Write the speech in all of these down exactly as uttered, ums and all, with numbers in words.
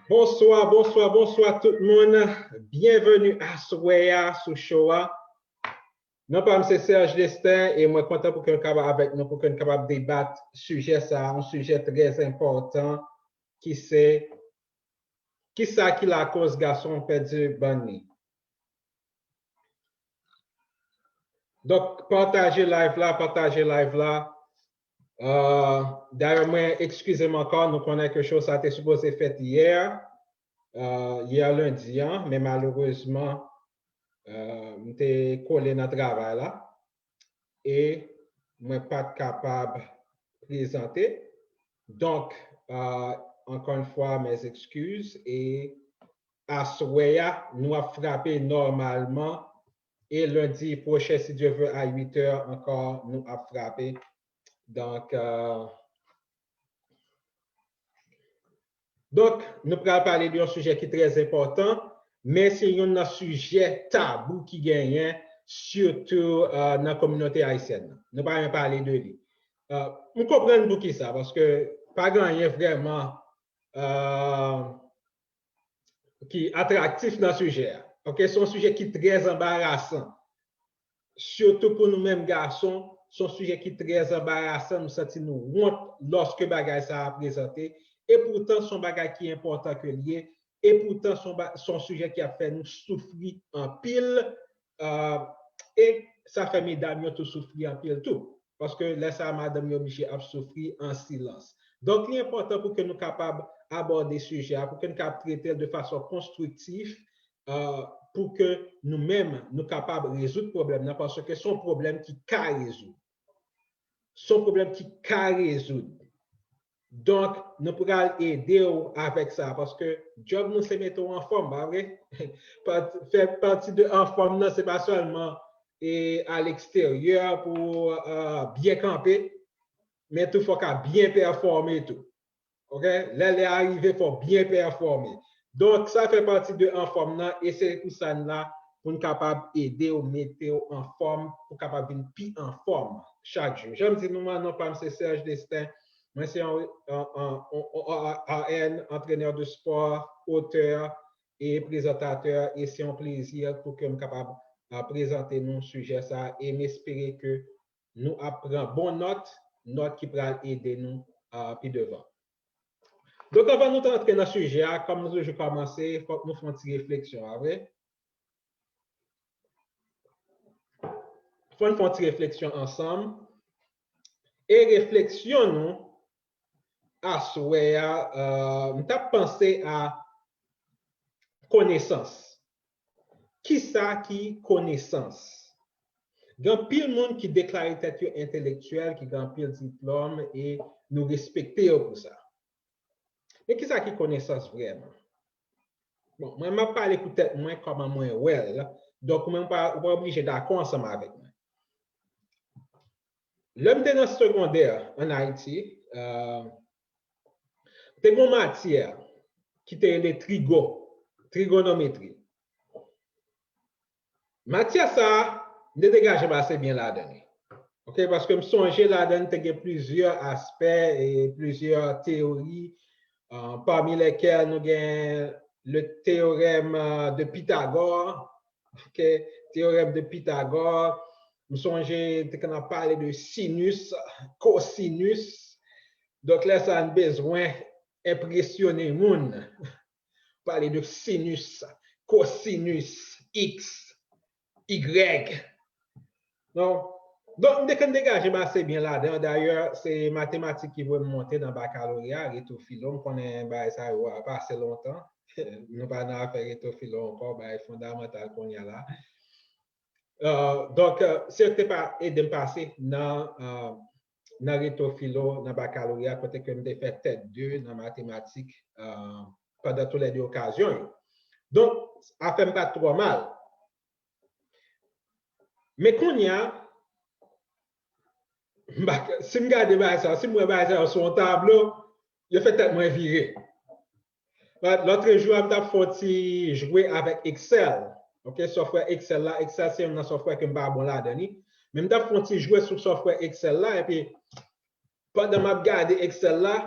Bonswa, bonswa, bonswa tout moun. Byenveni aswè a sou show a. Non pa m se Serge Destin e mwen kontan pou ke n kapab avèk nou, pou ke n kapab debat sijè sa, yon sijè trè enpòtan ki se kisa ki lakoz gason pèdi bann li. Donk, pataje live la, pataje live la. Uh, dayè, mwen eskize m ankò, nou konnen ke show sa te sipoze fèt yè, uh, yè lendi an, men malerezman, uh, m te kole nan travay la e mwen pa t kapab prezante. Donk, uh, encore une fois, mes excuses e aswè a, nou ap frape nòmalman e lendi pwochen, si Dye vle, a uit è ankò, nou ap frape. Donk, euh, donk, nou pral pale de yon sijè ki trè enpòtan, men se youn nan sijè tabou ki genyen, sitou uh, nan kominote ayisyèn nan. Nou pa renmen pale de li. Uh, m konprann poukisa, paske pa gen anyen vrèman uh, ki atraktif nan sijè a. Ok, se yon sijè ki trè anbarasan. Sitou pou nou menm gason, se yon sijè ki trè anbarasan. Nou santi nou wont lòske bagay sa a prezante. E poutan, se yon bagay ki enpòtan ke l ye. E poutan, se yon, se yon sijè ki ap fè nou soufri anpil. Uh, e sa fè medam yo tou soufri anpil tou. Paske lè sa a, madanm yo oblije ap soufri an silans. Donk, li enpòtan pou ke nou kapab abòde sijè a, pou ke nou kapab trete l de fason konstriktif, uh, pou ke nou menm, nou kapab rezoud pwoblèm nan, paske se yon pwoblèm ki ka rezoud. Se yon pwoblèm ki ka rezoud. Donk, nou pral ede w avèk sa, paske djòb nou se mete w anfòm, pa vre? Fè pati de anfòm nan, se pa sèlman e a leksteryè pou uh, byen kanpe, men tou fò ka byen pèfòme tou. Ok? Lè lè a rive, fò byen pèfòme. Donk, sa fè pati de anfòm nan e se pou sa n la, pou n kapab ede w, mete w anfòm, pou kapab vin pi anfòm chak jou. Jan m di nou an, non pa m se Serge Destin. Mwen se yon, yon, yon, yon R N, entraîneur de sport, auteur, e prezantatè, e se yon plezi pou ke m kapab uh, prezante nou sijè sa, e m espere ke nou ap pran bon nòt, nòt ki pral ede nou uh, pi devan. Donk, anvan nou antre nan sijè a, kòm nou toujou kòmanse, fòk nou fè yon ti refleksyon, pa vre? Fò n fè yon ti refleksyon ansanm. E refleksyon nou, aswè a, uh, m t ap panse a konesans. Kisa ki konesans? Gen anpil moun ki deklare tèt yo entelektyèl, ki gen anpil diplòm, e nou respekte yo pou sa. Men kisa ki konesans vrèman? Bon, mwen m ap pale pou tèt mwen kòman mwen wè l. Donk, ou menm ou pa, ou pa oblije dakò ansanm avèk mwen. Lè m te nan segondè ann Ayiti, uh, te gen yon matyè ki te rele trigo, trigonometri. Matyè sa a, m te degaje m ase byen ladan li. Ok, paske m sonje ladan li te gen plizyè aspè e plizyè teyori, uh, pami lèkèl nou gen le théorème de Pythagore, ok, teyòrèm de Pythagore. M sonje te konn ap pale de sinus, kosinus. Donk, lè sa a, n bezwen enpresyone moun. Pale de sinus, kosinus, x, y. Non? Donk, m te konn degaje m ase byen ladan. Dayè, se matematik ki voye m monte nan bakaloreya, reto filo. M konnen bagay sa yo a pase lontan. Nou pa nan afè reto filo ankò, bagay fondamantal kounye a la. Uh, donk, uh, se yo ki te pa ede m pase nan, uh, nan reto filo, nan bakaloreya, kote ke m te fè tèt de nan matematik, uh, pandan toulède okazyon yo. Donk, afè m pa t twò mal. Men kounye a, si m gade bagay sa, si m wè bagay sa sou yon tablo, yo fè tèt mwen vire. Lòtrejou a, m t ap fè yon ti jwe avèk Excel. Ok, software Excel la. Excel se youn nan software ke m pa bon ladan li. Men m t ap fè yon ti jwe sou software Excel la, epi pandan m ap gade Excel la,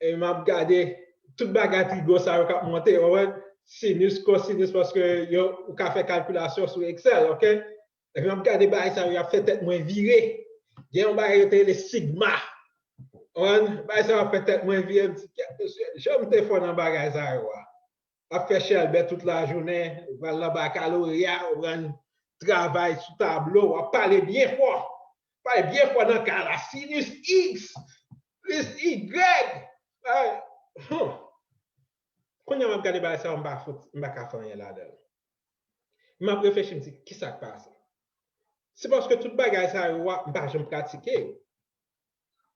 e m ap gade tout bagay trigo sa yo k ap monte, w konprann? Sinus, kosinus, paske yo, ou ka fè kalkilasyon sou Excel, ok? Epi m ap gade bagay sa yo, y ap fè tèt mwen vire. Gen yon bagay yo te rele sigma. W konprann? Bagay sa yo ap fè tèt mwen vire, m di, "Kèt mesye, jan m te fò nan bagay sa yo a." Ap fè chèlbè tout lajounen, pral nan bakaloreya, w konprann, travay sou tablo, w ap pale byen fò. Pale byen fò nan kay la, sinus X plis Y. Ay, hmm. Kounye a m ap gade bagay sa yo, m pa fout, m pa ka fè anyen ladan l. M ap reflechi, m di, "Kisa k pase?" Se paske tout bagay sa yo a, m pa janm pratike yo.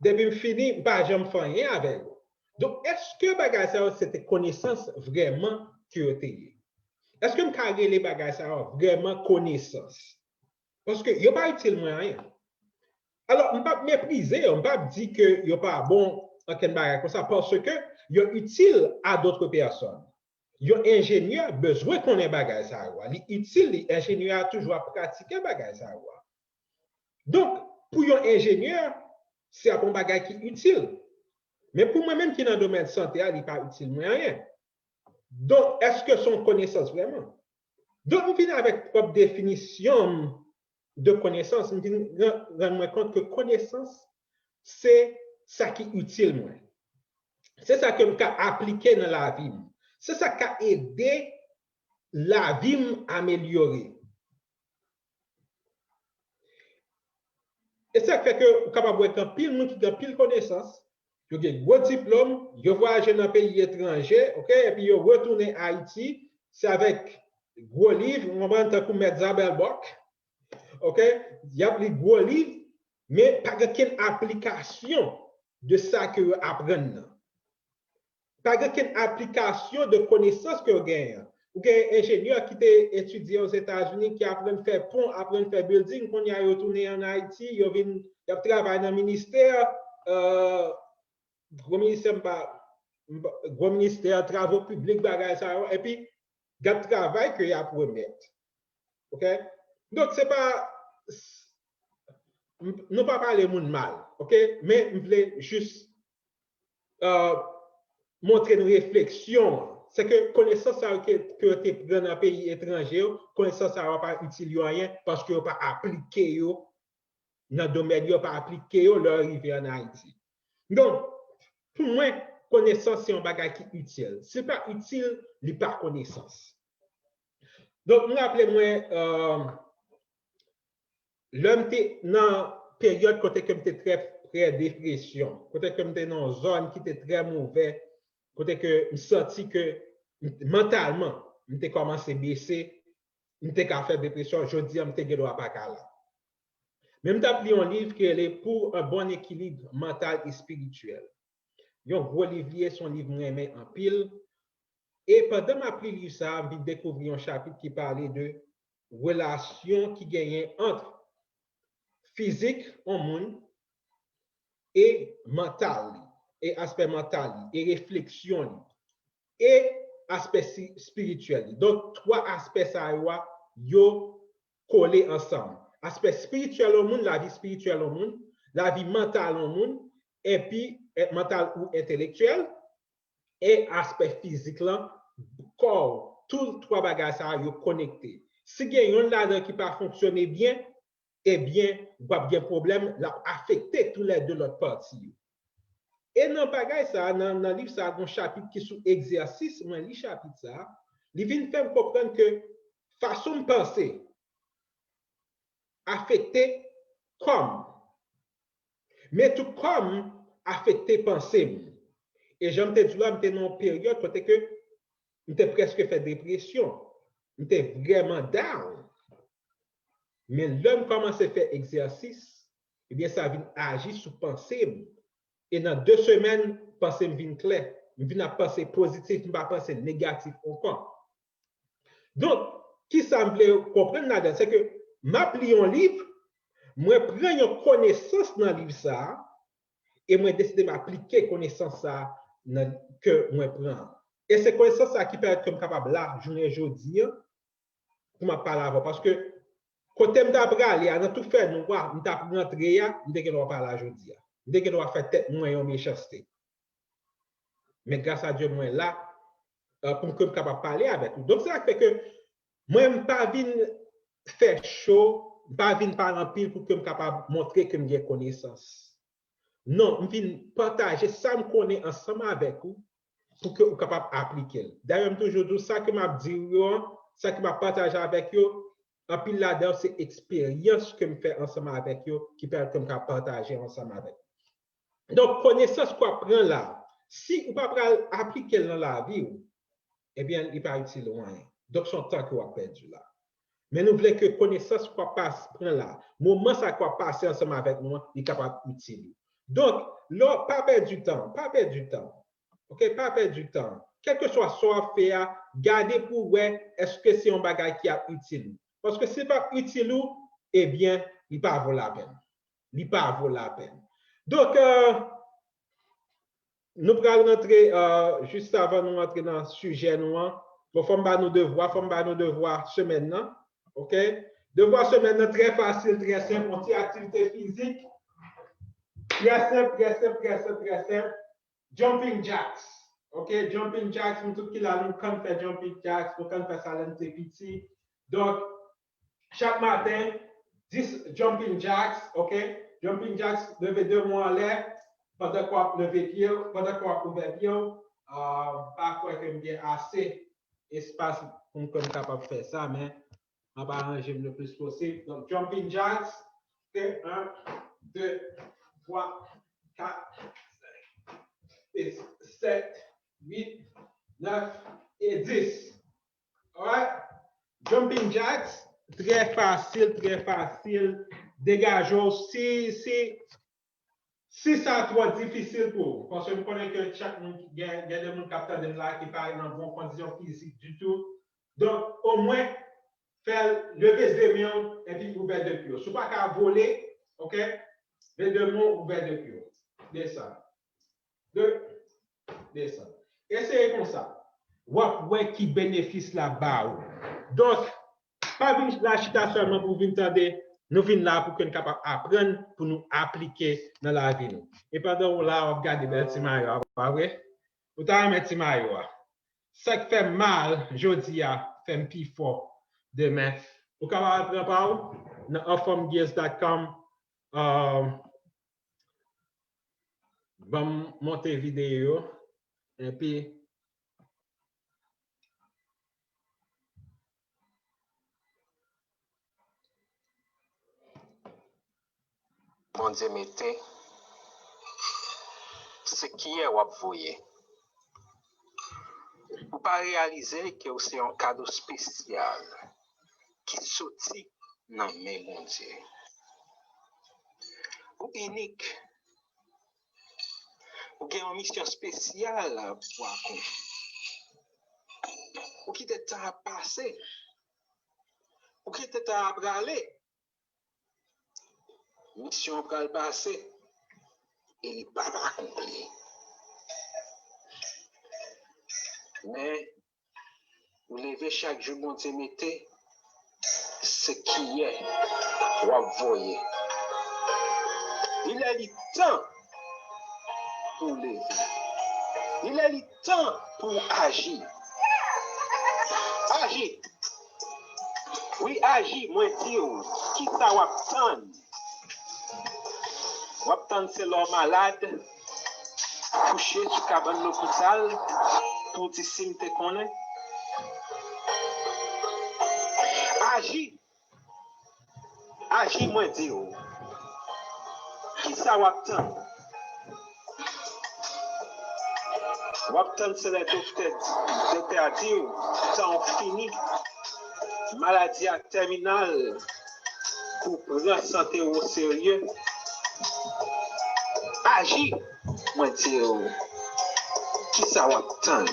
Depi m fini, m pa janm fè anyen avè yo. Donk, èske bagay sa yo se te konesans vrèman ke yo te ye? Èske m ka rele bagay sa yo vrèman konesans? Paske yo pa itil mwen anyen. Alò, m p ap meprize yo, m p ap di ke yo pa bon, ankenn bagay konsa, paske yo itil a dotre pèsòn. Yon enjenyè bezwen konnen bagay sa yo a. Li itil li, enjenyè a toujou ap pratike bagay sa yo a. Donk, pou yon enjenyè, se ap yon bagay ki itil. Men pou mwen menm ki nan domèn sante a, li pa itil mwen anyen. Donk, èske se yon konesans vrèman? Donk, m vin avèk pwòp definisyon m de konesans, m vin ran-, rann mwen kont ke konesans, se sa ki itil mwen. Se sa ke m ka aplike nan lavi m. Se sa k ka ede lavi m amelyore. E sa k fè ke ou kapab wè gen anpil moun ki gen anpil konesans, yo gen gwo diplòm, yo vwayaje nan peyi etranje, ok, epi yo retounen Ayiti, se avèk gwo liv, ou konprann, tankou Mèt Zabèlbòk, ok, y ap li gwo liv, men pa gen kenn aplikasyon de sa ke yo aprann nan. Pa gen kenn aplikasyon de konesans ke yo genyen an. Ou gen enjenyè ki te etidye Ozetazini, ki aprann fè pon, aprann fè building, kounye a yo tounen ann Ayiti, yo vin, y ap travay nan ministè, euh, gwo ministè, m pa, m pa, gwo ministè, travo piblik, bagay sa yo, epi gad travay ke y ap remèt. Ok? Donk, se pa, m-, nou pa pale moun mal, ok? Men m vle jis, euh, montre n refleksyon an. Se ke konesans sa yo ke, ke yo te pran nan peyi etranje yo, konesans sa yo pa itil yo anyen paske yo pa aplike yo nan domèn yo, pa aplike yo lè yo rive ann Ayiti. Donk, pou mwen, konesans se yon bagay ki itil. Si l pa itil, li pa konesans. Donk, m raple mwen, euh, lè m te nan peryòd kote ke m te trè prè depresyon, kote ke m te nan yon zòn ki te trè movè, kote ke m santi ke m, mantalman, m te kòmanse bese, m te ka fè depresyon, jodi a m te gen dwa pa ka la. Men m t ap li yon liv ki rele Pour un bon équilibre mental et spirituel. Yon gwo liv li ye, se yon liv m renmen anpil. E pandan m ap li liv sa a, m vin dekouvri yon chapit ki pale de relasyon ki genyen ant fizik yon moun e mantal li, e aspè mantal li, e refleksyon li, e aspè si-, espirityèl li. Donk, twa aspè sa yo a, yo kole ansanm. Aspè espirityèl yon moun, lavi espirityèl yon moun, lavi mantal yon moun, epi, eh, mantal ou entelektyèl, e aspè fizik lan, kò w, tout twa bagay sa yo konekte. Si gen yonn ladan ki pa fonksyone byen, ebyen, w ap gen pwoblèm, l ap afekte toulède lòt pati yo. E nan bagay sa, nan, nan liv sa, gen yon chapit ki sou egzèsis, mwen li chapit sa, li vin fè m konprann ke fason m panse afekte kò m. Men tou kò m afekte panse m. E jan m te di w la, m te nan yon peryòd kote ke m te prèske fè depresyon. M te vrèman down. Men lè m kòmanse fè egzèsis, ebyen, sa vin aji sou panse m. E nan de semèn, panse m vin klè. M vin ap panse pozitif, m pa panse negatif ankò. Donk, kisa m vle konprann ladan? Se ke m ap li yon liv, mwen pran yon konesans nan liv sa a, e mwen deside m aplike konesans sa a nan, ke mwen pran an. E se konesans sa a ki pèmèt ke m kapab la, jounen jodi a, pou m ap pale avè w. Paske kote m ta prale a, nan tou fè nwa, m t ap rantre a, m te gen dwa pa la jodi a. M te gen dwa fè tèt mwen yon mechanste. Men gras a Dye, mwen la, euh, pou ke m kapab pale avèk ou. Donk, se sa k fè ke mwen, m pa vin fè cho, m pa vin pale anpil pou ke m kapab montre ke m gen konesans. Non, m vin pataje sa m konnen ansanm avèk ou pou ke ou kapab aplike l. Dayè, m toujou di w, sa ke m ap di w yo, sa ke m ap pataje avèk yo, anpil ladan yo se eksperyans ke m fè ansanm avèk yo ki pèmèt ke m ka pataje ansanm avèk. Donk, konesans ke w ap pran la, si ou pa pral aplike l nan lavi w, ebyen, li pa itil ou anyen. Donk, se yon tan ke w ap pèdi la. Men nou vle ke konesans ke w ap pas-, pran la, moman sa ke w ap pase ansanm avèk nou an, li kapab itil ou. Donk, lè w pa pèdi tan, pa pèdi tan. Oke, pa pèdi tan. Kèlkeswa sa w ap fè a, gade pou w wè èske se yon bagay ki ap itil ou. Paske si l p ap itil ou, ebyen, li pa vo lapèn. Li pa vo lapèn. Donk, euh, nou pral rantre, euh, jis avan nou rantre nan sijè nou an. Bon, fò m ba nou devwa, fò m ba nou devwa semèn nan. Oke? Devwa semèn nan trè fasil, trè senp, yon ti aktivite fizik. Trè senp, trè senp, trè senp, trè senp. Jumping jacks. Oke? Jumping jacks, nou tout ki la, nou konn fè jumping jacks, nou konn fè sa lè n te piti. Donk, chak maten, dis jumping jacks, oke? Jumping jacks, leve de men w anlè, pandan ke w ap leve pye w, pandan ke w ap ouvè pye w. Ah, m pa kwè ke m gen ase espas pou m, ke m kapab fè sa, men m ap aranje m le plis posib. Donk, jumping jacks, oke? Yon, de, twa, kat, senk, sis, sèt, uit, nèf e dis. Alright? Jumping jacks, trè fasil, trè fasil. Degaje w si, si, si sa twò difisil pou ou. Paske m konnen ke chak moun, gen, gen de moun k ap tande m la ki pa nan bon kondisyon fizik ditou. Donk, omwen, fè l, leve de men w epi ouvè de pye w. Si w pa ka vole, oke? Leve de men w, ouvè de pye w. Desann. De, desann. Eseye konsa. W ap wè ki benefis l ap ba ou. Donk, pa vin la chita sèlman pou w vin tande. Nou vin la pou ke n kapab aprann, pou nou aplike nan lavi nou. E pandan w la, w ap gade bèl ti mayo a, pa vre? Ou ta renmen ti mayo a. Sa k fè m mal jodi a, fè m pi fò demen. Ou kapab al pran pa w nan anfòm gears dot com. Um, Ban m monte videyo, epi Bondye mete, se kiyè w ap voye. Ou pa reyalize ke w se yon kado espesyal ki soti nan men Bondye. Ou inik. Ou gen yon misyon espesyal pou akonpli. Ou kite tan ap pase. Ou kite tan ap rale. Misyon an pral pase e li p ap akonpli. Men, ou leve chak jou Bondye mete, se kiyè w ap voye. Li lè li tan pou w leve. Li lè li tan pou w aji. Aji. Wi, aji, mwen di w, kisa w ap tann? W ap tann se lè w malad, kouche sou kabann lopital, pou w di si m te konnen? Aji! Aji, mwen di w. Kisa w ap tann? W ap tann se lè doktè, doktè a di w, tan w fini, maladi a tèminal, pou w pran sante w oserye. Aji, mwen di w, kisa w ap tann?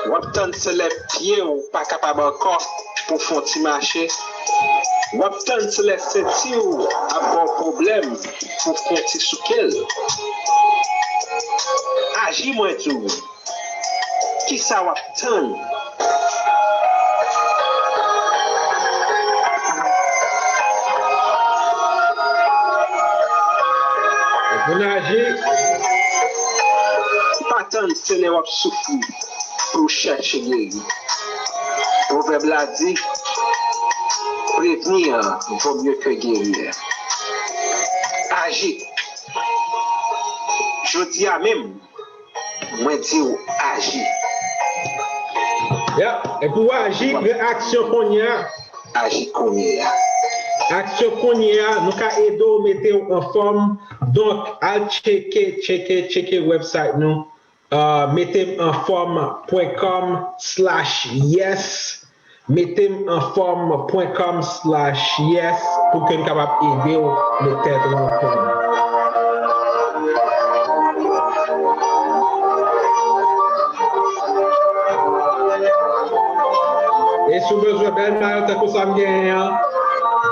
W ap tann se lè pye w pa kapab ankò pou w fè yon ti mache. W ap tann se lè senti w ap ba w pwoblèm pou w fè yon ti souke l. Aji, mwen di w. Kisa w ap tann? Pou n aji, Tann se lè w ap soufri pou w chèche geri. Pwovèb la di, prévenir vaut mieux que guérir. Aji. Jodi a menm, mwen di w aji. Yeah. E pou w aji, pran aksyon kounye a. Aji kounye a. Aksyon kounye a, nou ka ede w mete w anfòm. Donk, al tcheke, tcheke, tcheke website nou. Uh, metem anfòm pwen kòm slash yes. Metem anfòm pwen kòm slash yes pou ke n kapab ede w met tèt ou anfòm. E si w bezwen bèl mayo tankou sa m genyen an,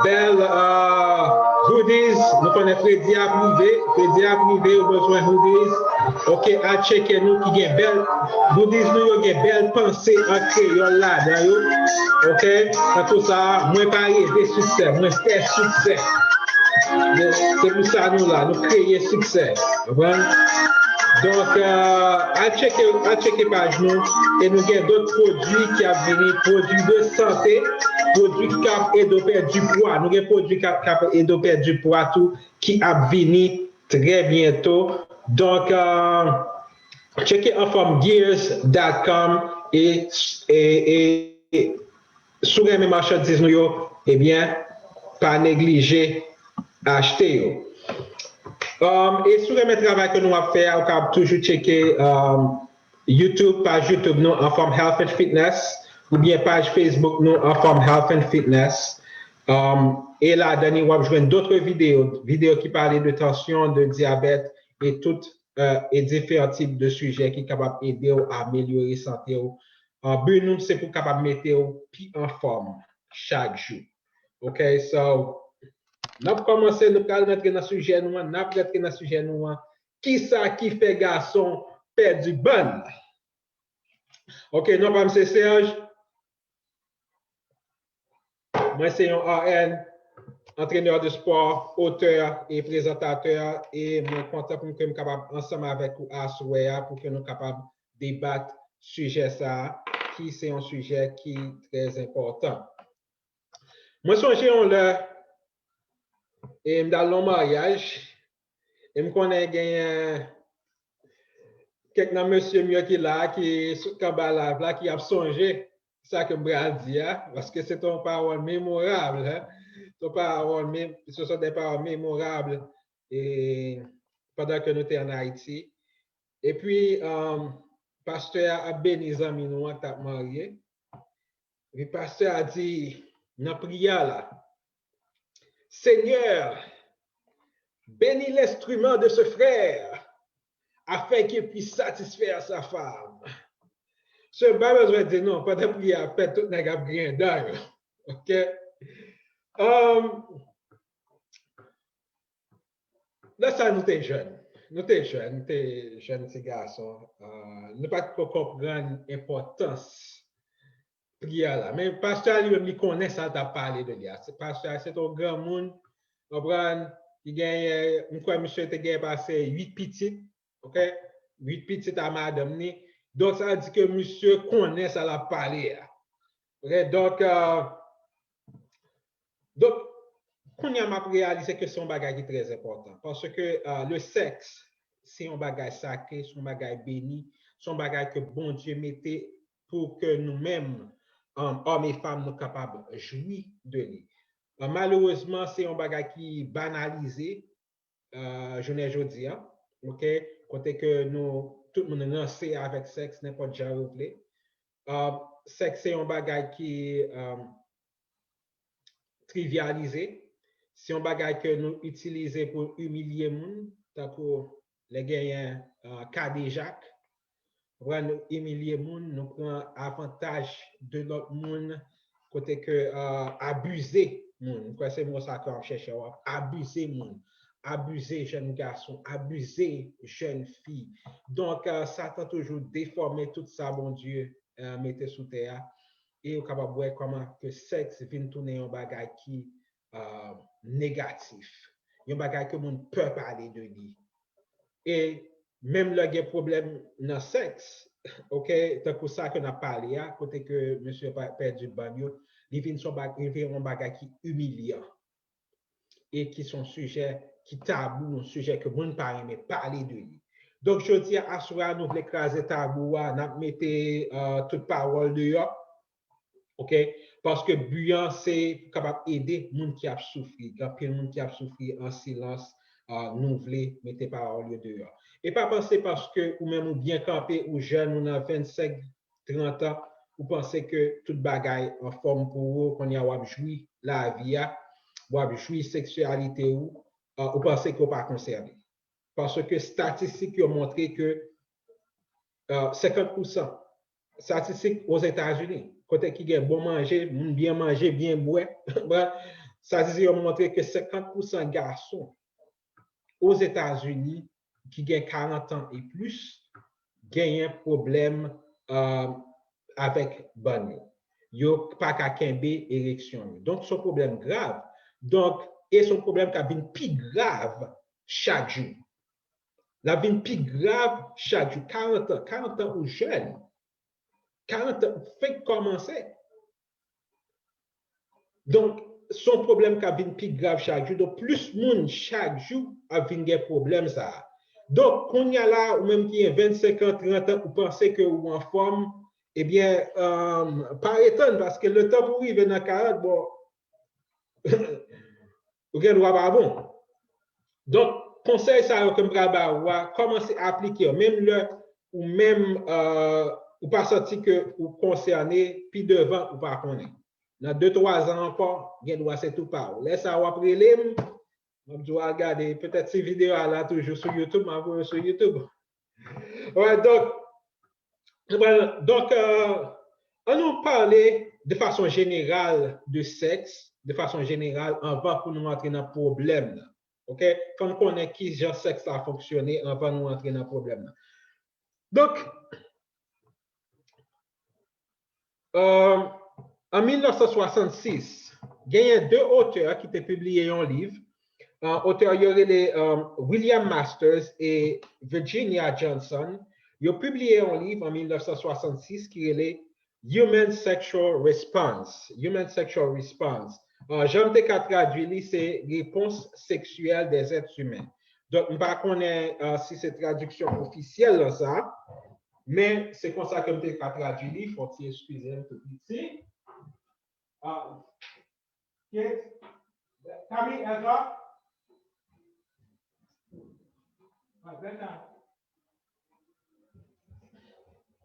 bèl uh, hoodies, nou konnen fredi ap rive, fredi ap rive, ou bezwen hoodies. Ok, al tcheke nou ki gen bèl hoodies nou yo gen bèl panse an kreyòl ladan yo. Ok, tankou sa, mwen pa reve siksè, mwen fè siksè. Se pou sa nou la, nou kreye siksè. Konprann? Donk, uh, al tcheke, al tcheke paj nou e nou gen dòt pwodui ki ap vini, pwodui de sante, pwodui ki ap ede w pèdi pwa. Nou gen pwodui ki ap, ki ap ede w pèdi pwa tou ki ap vini trè byento. Donk, uh, tcheke anfòm gears dot com e, e, e si w renmen machandiz nou yo, ebyen, pa neglije achte yo. Um, e si w renmen travay ke nou ap fè a, ou kapab toujou tcheke um, YouTube, paj YouTube nou anfòm Health and Fitness, oubyen paj Facebook nou anfòm Health and Fitness. Um, e ladan li, w ap jwenn dòt videyo, videyo ki pale de tansyon, de dyabèt, e tout uh, e diferan tip de sijè ki kapab ede w amelyore sante w. Uh, bi nou se pou kapab mete w pi anfòm chak jou. Ok, so, n ap kòmanse, nou pral rantre nan sijè nou an, n ap rantre nan sijè nou an. Kisa ki fè gason pèdi bann? Ok, non pa m se Serge. Mwen se yon R N, antrenè de spò, otè e prezantatè, e mwen kontan pou ke m kapab ansanm avèk ou aswè a pou ke nou kapab debat sijè sa a, ki se yon sijè ki trè enpòtan. Mwen sonje yon lè, e m t al nan yon maryaj, e m konnen genyen kèk nan mesye m yo ki la, ki sou kanba live la, ki ap sonje sa ke m pral di a, paske se te yon pawòl memorab, hein. Se yon pawòl mem-, ce sont des paroles mémorables, e pandan ke nou te ann Ayiti. Epi, um, pastè a ap beni zanmi nou an k t ap marye. Epi pastè a di nan priyè la, Seigneur, bénis l'instrument de ce frère, afin qu'il puisse satisfaire sa femme. Se pa bezwen di non, pandan priyè ap fèt, tout nèg ap griyen dan yo. Ok? Um, lè sa nou te jèn. Nou te jèn, nou te jèn ti gason. Uh, nou pa t ko konprann enpòtans priyè la. Men pastè a li menm, li konnen sa l t ap pale de li a. Se pastè a, se t yon granmoun, konprann, ki genyen, m kwè misye te genyen pase uit pitit, ok? Uit pitit a madanm ni. Donk, sa di ke misye konnen sa l ap pale a. Ok? Donk, euh, donk, kounye a m ap reyalize ke se yon bagay ki trè enpòtan. Paske, euh, le sexe, se yon bagay sakre, se yon bagay beni, se yon bagay ke Bondye mete pou ke nou menm, um, òm e fanm, nou kapab jwi de li. Uh, malerezman, se yon bagay ki banalize, uh, jounen jodi a, ok? Kote ke nou, tout moun ranse avèk sèks nenpòt jan yo vle. Uh, sèks se yon bagay ki, um, trivyalize. Se yon bagay ke nou itilize pou imilye moun, tankou lè genyen, uh, kadejak. Konprann, nou imilye moun, nou pran avantaj de lòt moun, kote ke, uh, abize moun. M kwè se mo sa ke w ap chèche, w ap abize moun. Abize jèn gason, abize jèn fi. Donk, uh, Satan toujou defòme tout sa Bondye, uh, mete sou tè a. E ou kapab wè kòman ke sèks vin tounen yon bagay ki, uh, negatif. Yon bagay ke moun pè pale de li. E menm lè gen pwoblèm nan sèks, ok, tankou sa ke n ap pale a, kote ke mesye pa- pèdi bann yo, li vin son bag- li vin yon bagay ki imilyan e ki se yon sijè ki tabou, yon sijè ke moun pa renmen pale de li. Donk, jodi a, aswè a, nou vle kraze tabou a, n ap mete uh, tout pawòl deyò, ok? Paske bi an se kapab ede moun ki ap soufri. Gen anpil moun ki ap soufri an silans, uh, nou vle mete pawòl yo deyò. E pa panse paske ou menm ou byen kanpe, ou jèn, ou nan vennsenk, trant an, ou panse ke tout bagay anfòm pou ou, kounye a w ap jwi lavi a, w ap jwi seksyalite ou, uh, ou panse ke w pa konsène. Paske statistik yo montre ke uh, senkant pousan, statistik Ozetazini, kote ki gen bon manje, moun byen manje, byen bwè, statistik yo montre ke senkant pousan gason Ozetazini ki gen karant an e plis genyen pwoblèm uh, avèk bann yo. Yo pa ka kenbe ereksyon yo. Donk, se yon pwoblèm grav. Donk, e se yon pwoblèm k ap vin pi grav chak jou. L ap vin pi grav chak jou. Karant an, karant an ou jèn. Karant an, ou fenk kòmanse. Donk, se yon pwoblèm k ap vin pi grav chak jou. Donk, plis moun chak jou ap vin gen pwoblèm sa a. Donk, kounye a la, ou menm ki gen vennsenk an, trant an, ou panse ke ou anfòm, ebyen, um, pa etann, paske letan pou w rive nan karant, bon, ou gen dwa pa bon. Donk, konsèy sa yo ke m pral ba ou a, kòmanse aplike yo. Menm lè ou menm uh, ou pa santi ke ou konsène, pi devan ou pa konnen. Nan de twa zan ankò, gen dwa se tou pa ou. Lè sa a w ap rele m, m ap di w al gade, petèt si videyo a la toujou sou YouTube, m ap voye sou YouTube. Alright, donk, donk, uh, an nou pale de fason jeneral de sèks, de fason jeneral, anvan pou nou antre nan pwoblèm nan. Ok? Fò n konnen ki jan sèks la fonksyone anvan nou antre nan pwoblèm nan. Donk, uh, an mil nèf san swasannsis, genyen de otè ki te pibliye yon liv. Uh, otè yo rele um, William Masters e Virginia Johnson. Yo pibliye yon liv an mil nèf san swasannsis ki rele Human Sexual Response. Human Sexual Response. Uh, jan m te ka tradui li, se repons seksyèl des êtres humains. Donk, m pa konnen uh, si se tradiksyon ofisyèl lan sa, men se konsa ke m te ka tradui li. Fò ti eskize m tou piti. Uh, Kate, Camille, Ezra.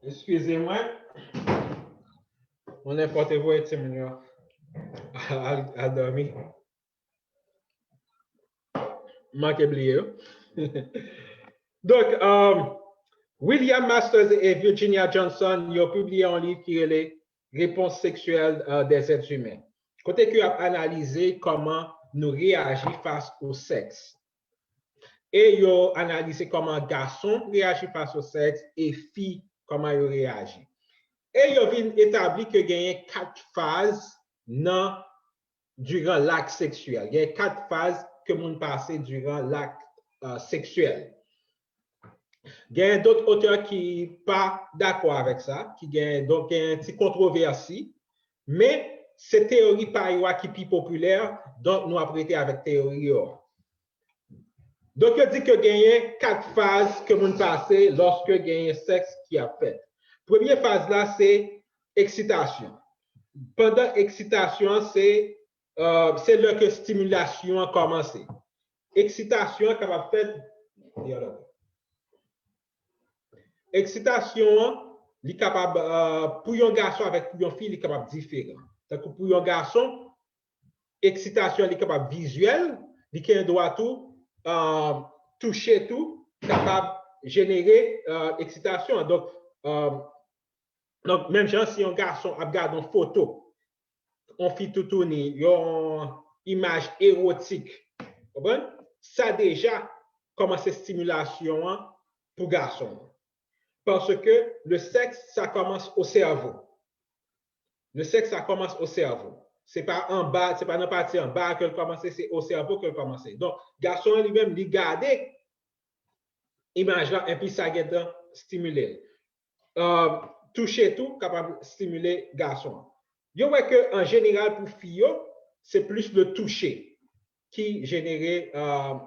Eskize mwen. Mwen nenpòt voye timoun yo al, al dòmi. Manke bliye yo. Donk, um, William Masters e Virginia Johnson yo pibliye yon liv ki rele Repons seksyèl uh, des êtres humains. Kote ke yo ap analize kòman nou reyaji fas o sèks. E yo analize kòman gason reyaji fas o sèks e fi kòman yo reyaji. E yo vin etabli ke genyen kat faz nan diran lak seksyèl. Genyen kat faz ke moun pase diran lak uh, seksyèl. Genyen dòt otè ki pa dakò avèk sa, ki genyen, donk genyen ti kontwovèsi, men se teyori pa yo a ki pi popilè, donk nou ap rete avèk teyori yo a. Donk yo di ke genyen kat faz ke moun pase lòske genyen sèks ki ap fèt. Premye faz la se eksitasyon. Pandan eksitasyon an, se uh, se lè ke estimilasyon an kòmanse. Eksitasyon an kapab fèt. Eksitasyon an, li kapab, uh, pou yon gason avèk pou yon fi, li kapab diferan. Tankou pou yon gason, eksitasyon an, li kapab vizyèl, li gen dwa tou uh, touche tou, kapab jenere uh, eksitasyon an. Donk, uh, donk, menm jan si yon gason ap gade yon foto, yon fi toutouni, yon imaj ewotik. Konprann? Sa deja kòmanse estimilasyon an pou gason an. Paske le sèks, sa kòmanse o sèvo. Le sèks, sa kòmanse o sèvo. Se pa anba, se pa nan pati anba ke l kòmanse, se o sèvo ke l kòmanse. Donk, gason an li menm, li gade imaj la, epi sa gentan stimile l. Uh, touche tou kapab stimile gason an. Yo wè ke an jeneral pou fi yo, se plis le touche ki jenere uh,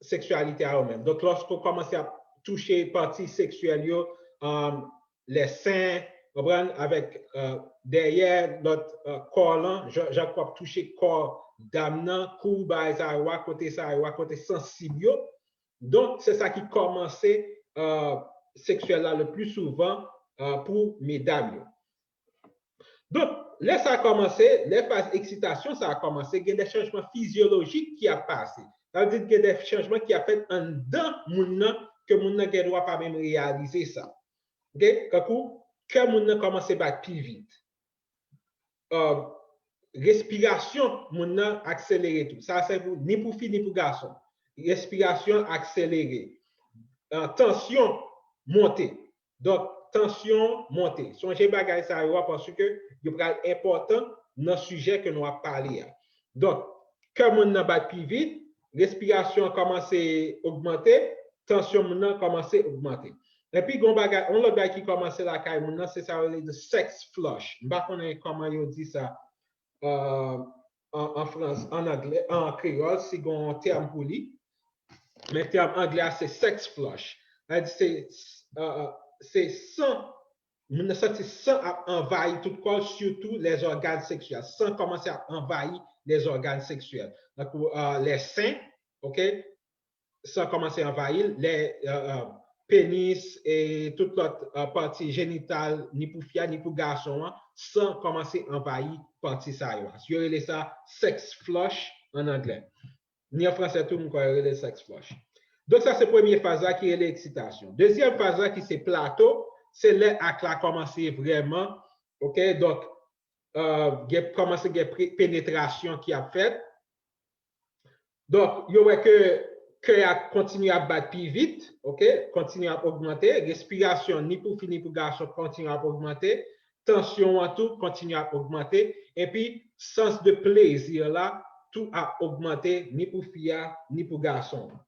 seksyalite a yo menm. Donk, lòske w kòmanse ap touche pati seksyèl yo, um, lè sen, konprann, avèk uh, dèyè lòt uh, kò lan, jan k w ap touche kò dam nan, kou bagay sa yo a, kote sa yo a, kote sansib yo. Donk, se sa ki kòmanse uh, seksyèl la le pli souvan uh, pou medam yo. Donk, lè sa kòmanse, lè faz eksitasyon sa a kòmanse, gen de chanjman fizyolojik ki ap pase. Sa vle di gen de chanjman ki ap fèt anndan moun nan, ke moun nan gen dwa pa menm reyalize sa. Ok? Kankou, kè moun nan kòmanse bat pi vit. Uh, respirasyon moun nan akselere tou. Sa se pou, ni pou fi, ni pou gason. Respirasyon akselere. Uh, tansyon monte. Donk, tansyon monte. Sonje bagay sa yo a paske yo pral enpòtan nan sijè ke nou ap pale a. Donk, kè moun nan bat pi vit, respirasyon an kòmanse ogmante, tansyon moun nan kòmanse ogmante. Epi, gon bagay, yon lòt bagay ki kòmanse lakay moun nan, se sa yo rele de sex flush. M pa konnen kòman yo di sa uh, an, an frans, an anglè, an kreyòl, si gon tèm pou li. Men tèm anglè a se sex flush. Sa di se, uh, se san, moun nan santi san ap anvayi tout kò l, sitou lè zògàn seksyèl. San kòmanse ap anvayi lè zògàn seksyèl. Tankou uh, lè sen, ok? San kòmanse anvayi l, lè uh, uh, penis e tout lòt uh, pati jenital, ni pou fi a, ni pou gason an, san kòmanse anvayi pati sa yo a. Yo rele sa sex flush an anglè. Ni an fransè tou, m kwè yo rele sex flush. Donk, sa se premye faz la ki rele eksitasyon. Dezyèm faz la ki se plato, se lè ak la kòmanse vrèman, ok? Donk, uh, gen, kòmanse gen penetrasyon ki ap fèt. Donk, yo wè ke kè a kontinye ap bat pi vit, ok, kontinye ap ogmante, respirasyon ni pou fi ni pou gason kontinye ap ogmante, tansyon an tou kontinye ap ogmante, epi sans de plezi la tou ap ogmante ni pou fi a ni pou gason an.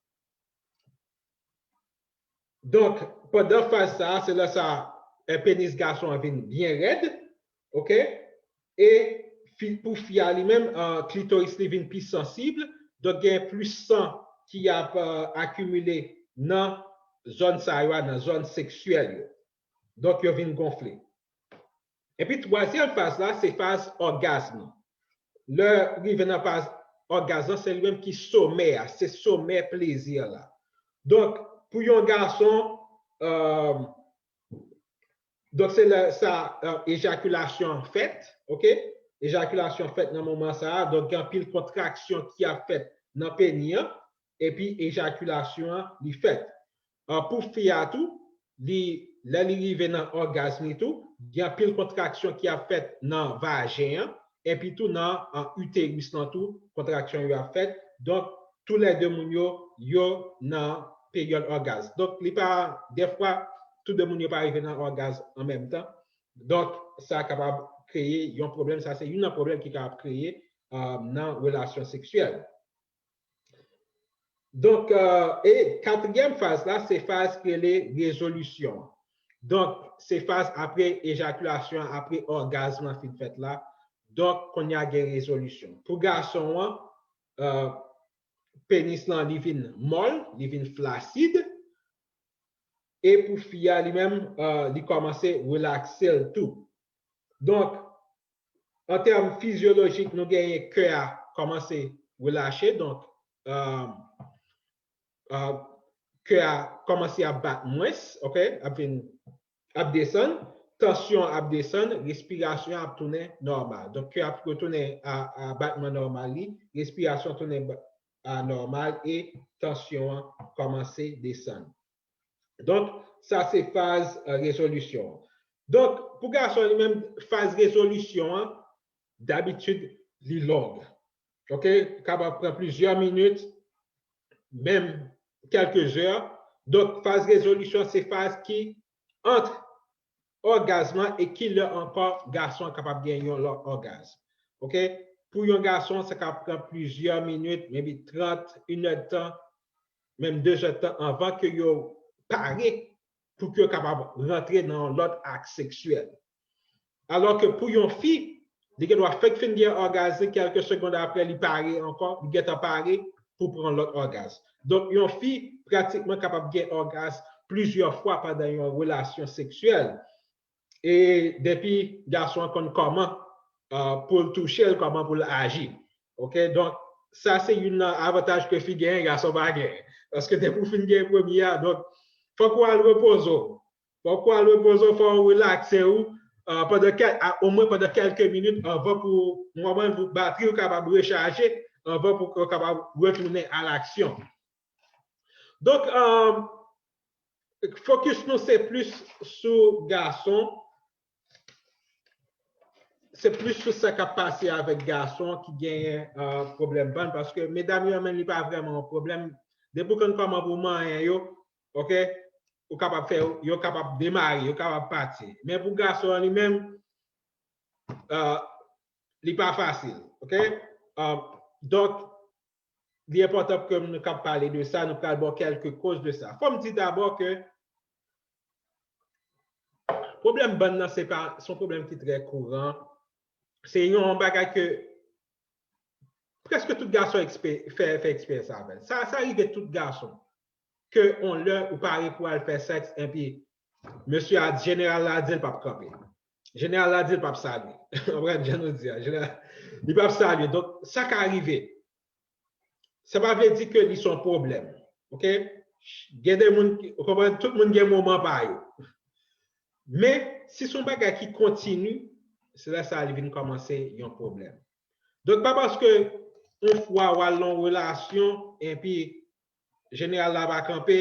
Donk, pandan faz sa a, se lè sa a, penis gason an vin byen rèd, ok? E fi, pou fi a li menm, uh, klitoris li vin pi sansib, donk gen plis san ki ap uh, akimile nan zòn sa yo a, nan zòn seksyèl yo. Donk, yo vin gonfle. Epi twazyèm faz la, se faz ògazm. Lè rive nan faz ògazm lan, se li menm ki somè a, se somè plezi la. Donk, pou yon gason, uh, donk se lè sa uh, ejakilasyon an fèt, ok? Ejakilasyon fèt nan moman sa a, donk gen anpil kontraksyon ki ap fèt nan peni an, epi ejakilasyon an li fèt. Uh, pou fi a tou, li, lè li rive nan ògazm li tou, gen anpil kontraksyon ki ap fèt nan vajen an, epi tou nan uh, iteris lan tou, kontraksyon yo ap fèt. Donk, toulède moun yo, yo nan peryòd ògazm. Donk, li pa, dèfwa, tou de moun yo pa rive nan ògazm an menm tan. Donk, sa kapab kreye yon pwoblèm. Sa se youn nan pwoblèm ki kapab kreye uh, nan relasyon seksyèl. Donk, uh, e katriyèm faz la, se faz ki rele rezolisyon. Donk, se faz apre ejakilasyon, apre ògazm lan fin fèt la. Donk, kounye a gen rezolisyon. Pou gason an, uh, penis lan li vin mòl, li vin flasid. E pou fi a li menm, uh, li kòmanse relakse l tou. Donk, an tèm fizyolojik, nou genyen kè a kòmanse relache, donk, uh, uh, kè a kòmanse ap bat mwens, ok, ap vin, ap desann, tansyon ap desann, respirasyon ap tounen nòmal. Donk, kè ap retounen a, a batman nòmal li, respirasyon tounen a nòmal e tansyon an kòmanse desann. Donk, sa se faz uh, rezolisyon an. Donk, pou gason li menm, faz rezolisyon an, dabitid, li long. Ok? Kapab pran plizyè minit, menm kèlke zè. Donk, faz rezolisyon, se faz ki ant ògazm lan e ki lè ankò gason an kapab gen yon lòt ògazm. Ok? Pou yon gason, sa ka pran plizyè minit, maybe trant, inèdtan, menm de zèdtan anvan ke yo pare pou ke yo kapab rantre nan yon lòt ak seksyèl. Alò ke pou yon fi, li gen dwa fèk fin gen ògaz li, kèlke segonn apre li pare ankò, li gentan pare pou pran lòt ògaz. Donk, yon fi pratikman kapab gen ògaz plizyè fwa pandan yon relasyon seksyèl. E depi gason an konn kòman uh, pou l touche l, kòman pou l aji. Ok, donk sa se youn nan avantaj ke fi genyen, gason pa genyen. Paske depi w fin gen premye a, donk fòk ou al repoze w. Fòk ou al repoze w, fòk ou relakse w uh, pandan kèl, omwen pandan kèlke minit anvan pou, pou batri w kapab rechaje, anvan pou w kapab retounen a laksyon. Donk, uh, fokis nou se plis sou gason, se plis sou sa k ap pase avèk gason ki genyen uh, pwoblèm bann, paske medam yo menm li pa vrèman yon pwoblèm. Depi w konn kòman pou manyen yo, ok, ou kapab fè, yo kapab demare, yo kapab pati. Men pou gason an li menm, uh, li pa fasil, ok? Uh, donk, li enpòtan ke nou kab pale de sa, nou pral ba w kèlke koz de sa. Fò m di dabò ke pwoblèm bann nan se pa, se yon pwoblèm ki trè kouran. Se yon bagay ke prèske tout gason ekspe, fè, fè eksperyans avè l. Sa, sa rive tout gason. Ke on lè ou pare pou al fè sèks, enpi mesye a, jeneral la di l p ap kanpe. Jeneral la di l p ap salye. Konprann jan nou di a. Jeneral, li p ap salye. Donk, sa ka rive. Sa pa vle di ke li se yon pwoblèm. Ok? Gen de moun, ou konprann, tout moun gen moman pa yo. Men, si se yon bagay ki kontini, se lè sa a li vin kòmanse yon pwoblèm. Donk, pa paske yon fwa w al nan yon relasyon, epi jeneral la pa kanpe,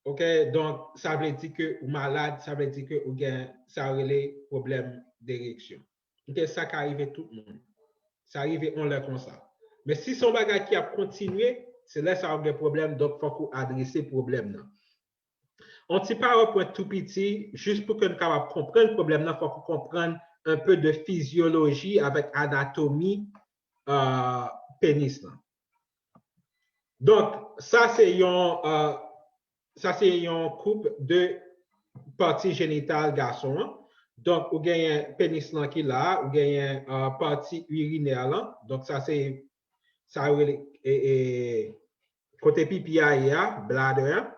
ok, donk, sa vle di ke ou malad, sa vle di ke ou gen sa yo rele pwoblèm dereksyon. Ok, sa ka rive tout moun. Sa rive yon lè konsa. Men si se yon bagay ki ap kontinye, se lè sa ou gen pwoblèm, donk fòk ou adrese pwoblèm nan. Yon ti PowerPoint tou piti, jis pou ke nou kapab konprann pwoblèm nan, fòk ou konprann un peu de fizyoloji avèk anatomi uh, penis lan. Donk, sa se yon uh, sa se yon koup de pati jenital gason an. Donk, ou genyen penis lan ki la, ou genyen uh, pati irinè lan. Donk, sa se, sa rele, e, e, kote pipi a ye a, bladder an.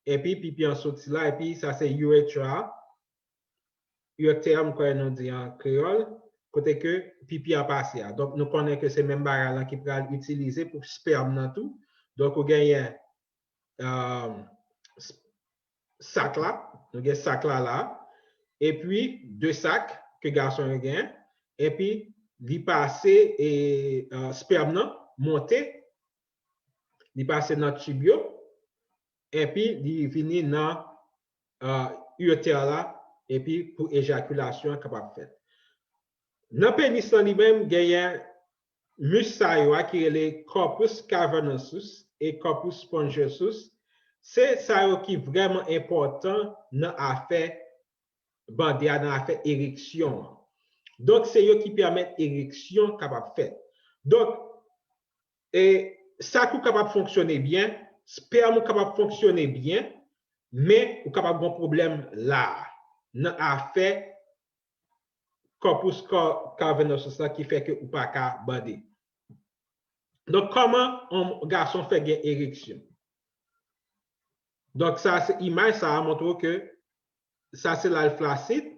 Epi pipi an soti la, epi sa se urethra. Uretè, m kwè nou di an kreyòl, kote ke pipi a pase a. Donk, nou konnen ke se menm bagay lan ki pral itilize pou spèm nan tou. Donk, ou genyen uh, sak la, nou gen sak la la, epi de sak ke gason yo gen, epi li pase e uh, spèm nan monte, li pase nan tib yo, epi li vini nan uh, uretè la, epi pou ejakilasyon an kapab fèt. Nan penis lan li menm, genyen mis sa yo a ki rele corpus cavernosus e corpus spongiosum. Se sa yo ki vrèman enpòtan nan afè bande a, nan afè ereksyon an. Donk, se yo ki pèmèt ereksyon kapab fèt. Donk, e sak ou kapab fonksyone byen, spèm ou kapab fonksyone byen, men ou kapab gen pwoblèm la, nan afè corpus cavernosus la ki fè ke ou pa ka bande. Donk, kòman yon gason fè gen ereksyon? Donk, sa se imaj sa a montre w ke sa se la l flasid,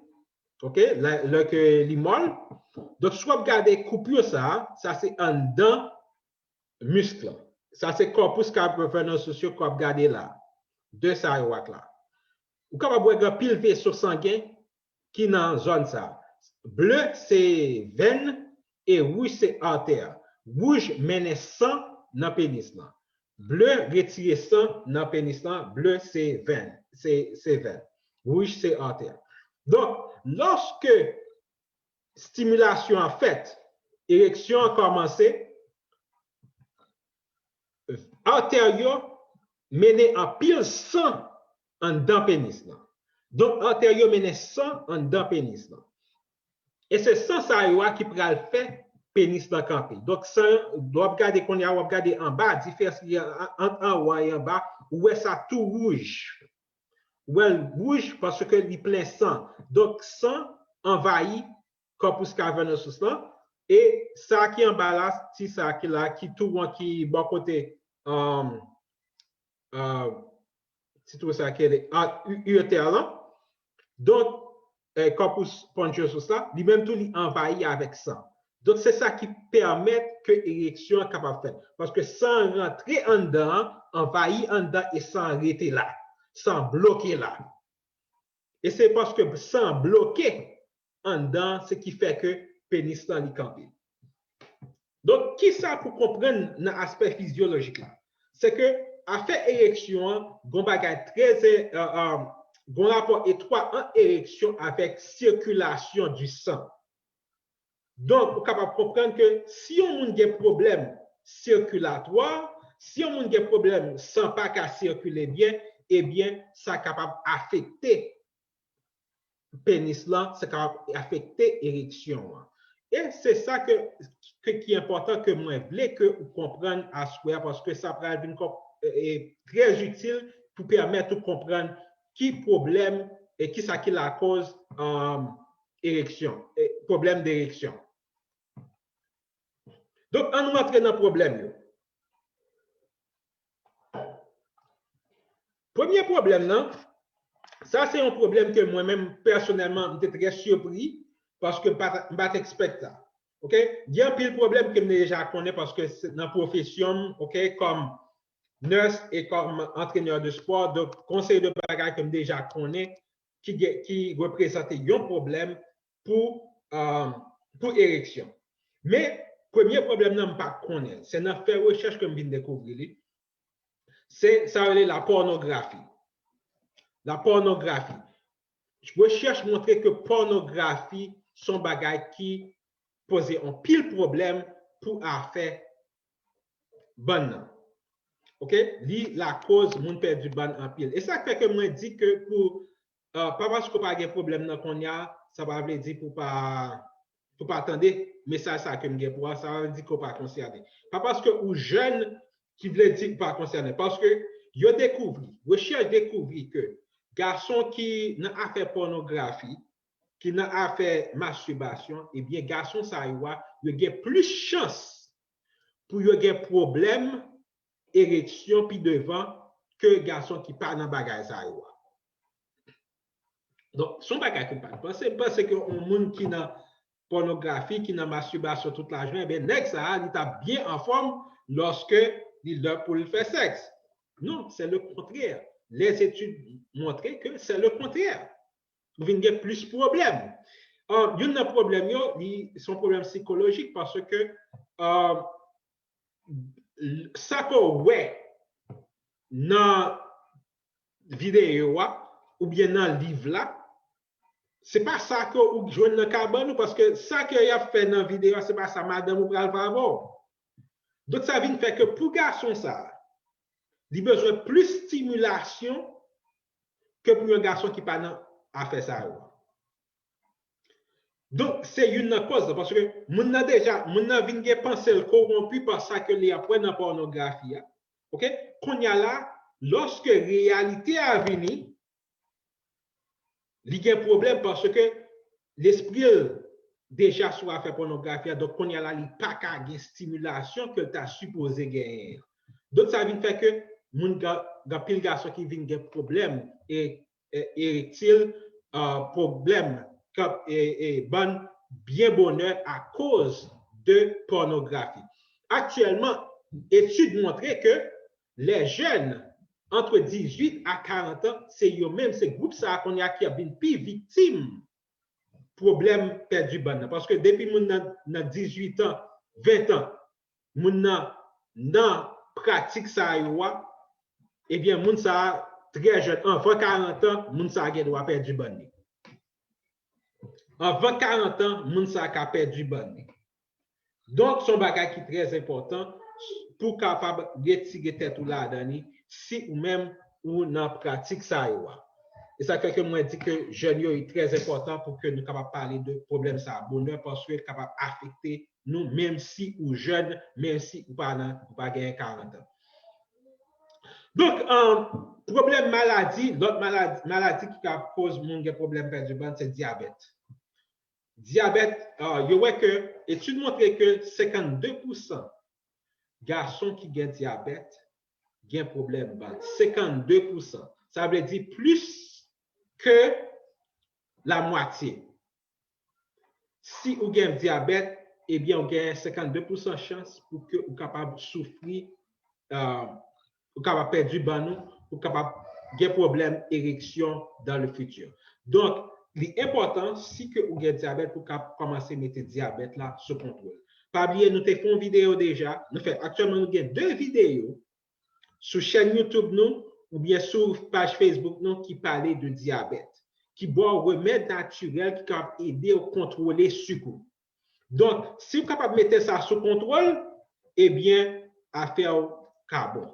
ok, lè ke li mòl. Donk, si w ap gade koupi sa a, sa se anndan misk lan. Sa se corpus cavernosus yo ke w ap gade la. De sa yo ak la. Ou kapab wè gen anpil veso sangen ki nan zòn sa. Ble se venn e wouj se atè. Wouj mennen san nan penis lan. Ble retire san nan penis lan, ble se venn, se, se venn. Wouj se atè. Donk, lòske stimilasyon an fèt, ereksyon an kòmanse, atè yo mennen anpil san anndan penis lan. Donk, atè yo mennen san anndan penis lan. E se san sa yo a ki pral fè penis lan kanpe. Donk, san, w ap gade kounye a, w ap gade anba, diferans ki ant anwo e anba, ou wè sa tou wouj. Ou wè l wouj paske li plen san. Donk, san anvayi corpus cavernosus lan. E sa ki anba la, ti sa ki la, ki tou won ki bò kote, um, uh, ti tou sa ki rele, ah, u-, ureter lan. Donk, eh, corpus spongiosum la, li menm tou li anvayi avèk san. Donk, se sa ki pèmèt ke ereksyon an kapab fèt. Paske san an rantre anndan an, anvayi anndan e san an rete la. San an bloke la. E se paske san an bloke anndan, se ki fè ke penis lan li kanpe. Donk, kisa pou konprann nan aspè fizyolojik la? Se ke afè ereksyon an, gon bagay trè, eh, eh, gon rapò etwa ant ereksyon avèk sirkilasyon di san. Donk, ou kapab konprann ke si yon moun gen pwoblèm sikilatwa, si yon moun gen pwoblèm san pa ka sikile byen, ebyen, sa kapab afekte penis lan, sa kapab afekte ereksyon an. E se sa ke, ke, ki enpòtan ke mwen vle ke ou konprann aswè a, paske sa pral vin kò-, e, e, trè itil pou pèmèt ou konprann ki pwoblèm e kisa ki lakoz, um, ereksyon, e, pwoblèm dereksyon. Donk, ann rantre nan pwoblèm yo. Premye pwoblèm nan, sa se yon pwoblèm ke mwen menm pèsonèlman, m te trè sipri, paske m pa t, m pa t ekspèk sa. Oke? Gen anpil pwoblèm ke m deja konnen paske se nan pwofesyon m, oke, kòm nurse e kòm antrenè de spò, donk, gon seri de bagay ke m deja konnen ki gen, ki reprezante yon pwoblèm pou, um, pou ereksyon. Men, premye pwoblèm nan, m pa konnen. Se nan fè rechèch ke m vin dekouvri li. Se sa yo rele la pònografi. La pònografi. Rechèch montre ke pònografi se yon bagay ki poze anpil pwoblèm pou afè bann nan. Oke? Li lakoz moun pèdi bann anpil. E sa k fè ke mwen di ke pou, uh, pa paske w pa gen pwoblèm nan kounye a, sa pa vle di pou pa, pou pa tande mesaj sa ke m gen pou a, sa pa vle di ke w pa konsène. Pa paske ou jèn ki vle di ou pa konsène. Paske yo dekouvri, rechèch dekouvri ke gason ki nan afè pònografi, ki nan afè mastibasyon, ebyen, gason sa yo a, yo gen plis chans pou yo gen pwoblèm ereksyon pi devan ke gason ki pa nan bagay sa yo a. Donk, se yon bagay ke m pa t panse. M panse ke yon moun ki nan pònografi, ki nan mastibasyon tout lajounen, ebyen, nèg sa a, li t ap byen anfòm lòske li lè pou l fè sèks. Non, c'est le contraire. Les études montrent que c'est le contraire. Ou vin gen plis pwoblèm. Uh, youn nan pwoblèm yo, li, se yon pwoblèm sikolojik paske, uh, sa ke w wè nan videyo a oubyen nan liv la, se pa sa ke ou jwenn nan kabann ou, paske sa ke y ap fè nan videyo a, se pa sa madanm ou pral fè avè w. Donk, sa vin fè ke pou gason sa a, li bezwen plis stimilasyon ke pou yon gason ki pa nan afè sa yo. Donk, se youn nan kòz la, paske moun nan deja, moun nan vin gen panse l kowonpi pa sa ke li ap wè nan pònografi a. Oke? Kounye a la, lòske reyalite a vini, li gen pwoblèm paske lespri l deja sou afè pònografi a, donk kounye a la, li pa ka gen stimilasyon ke l ta sipoze genyen an. Donk, sa vin fè ke moun, gen anpil gason ki vin gen pwoblèm e, e, erektil, uh, pwoblèm k ap, e, e, bann byen bonè akoz de pònografi. Aktyèlman, etid montre ke les jeunes entre dix-huit à quarante ans, se yo menm, se gwoup sa a kounye a ki ap vin pi viktim pwoblèm pèdi bann nan. Paske depi moun nan, nan dizuit an, ven an, moun nan, nan pratik sa yo a, ebyen, moun sa a trè jèn, anvan karant an, moun sa a gen dwa pèdi bann li. Anvan karant an, moun sa a ka pèdi bann li. Donk, se yon bagay ki trè enpòtan pou w kapab retire tèt ou ladan li, si ou menm ou nan pratik sa yo a. E sa k fè ke mwen di ke jèn yo, li trè enpòtan pou ke nou kapab pale de pwoblèm sa a bonè, paske l kapab afekte nou, menm si ou jèn, menm si ou pa nan, ou pa genyen karant an. Donk, um, pwoblèm maladi, lòt maladi, maladi ki ka koz moun gen pwoblèm pèdi bann, se dyabèt. Dyabèt, uh, yo wè ke, etid montre ke senkannde pousan gason ki gen dyabèt gen pwoblèm bann. Senkannde pousan. Sa vle di plis ke lamwatye. Si ou gen dyabèt, ebyen, ou gen senkannde pousan chans pou ke ou kapab soufri, uh, ou kapab pèdi bann ou, ou kapab gen pwoblèm ereksyon dans le futur. Donk, li enpòtan si ke ou gen dyabèt pou ka kòmanse mete dyabèt la sou kontwòl. Pa bliye, nou te fè yon videyo deja. Nou fè, aktyèlman, nou gen de videyo sou chèn YouTube nou oubyen sou paj Facebook nou ki pale de dyabèt, ki ba w remèd natirèl ki kapab ede w kontwole sik ou. Donk, si w kapab mete sa sou kontwòl, ebyen, afè w ka bon.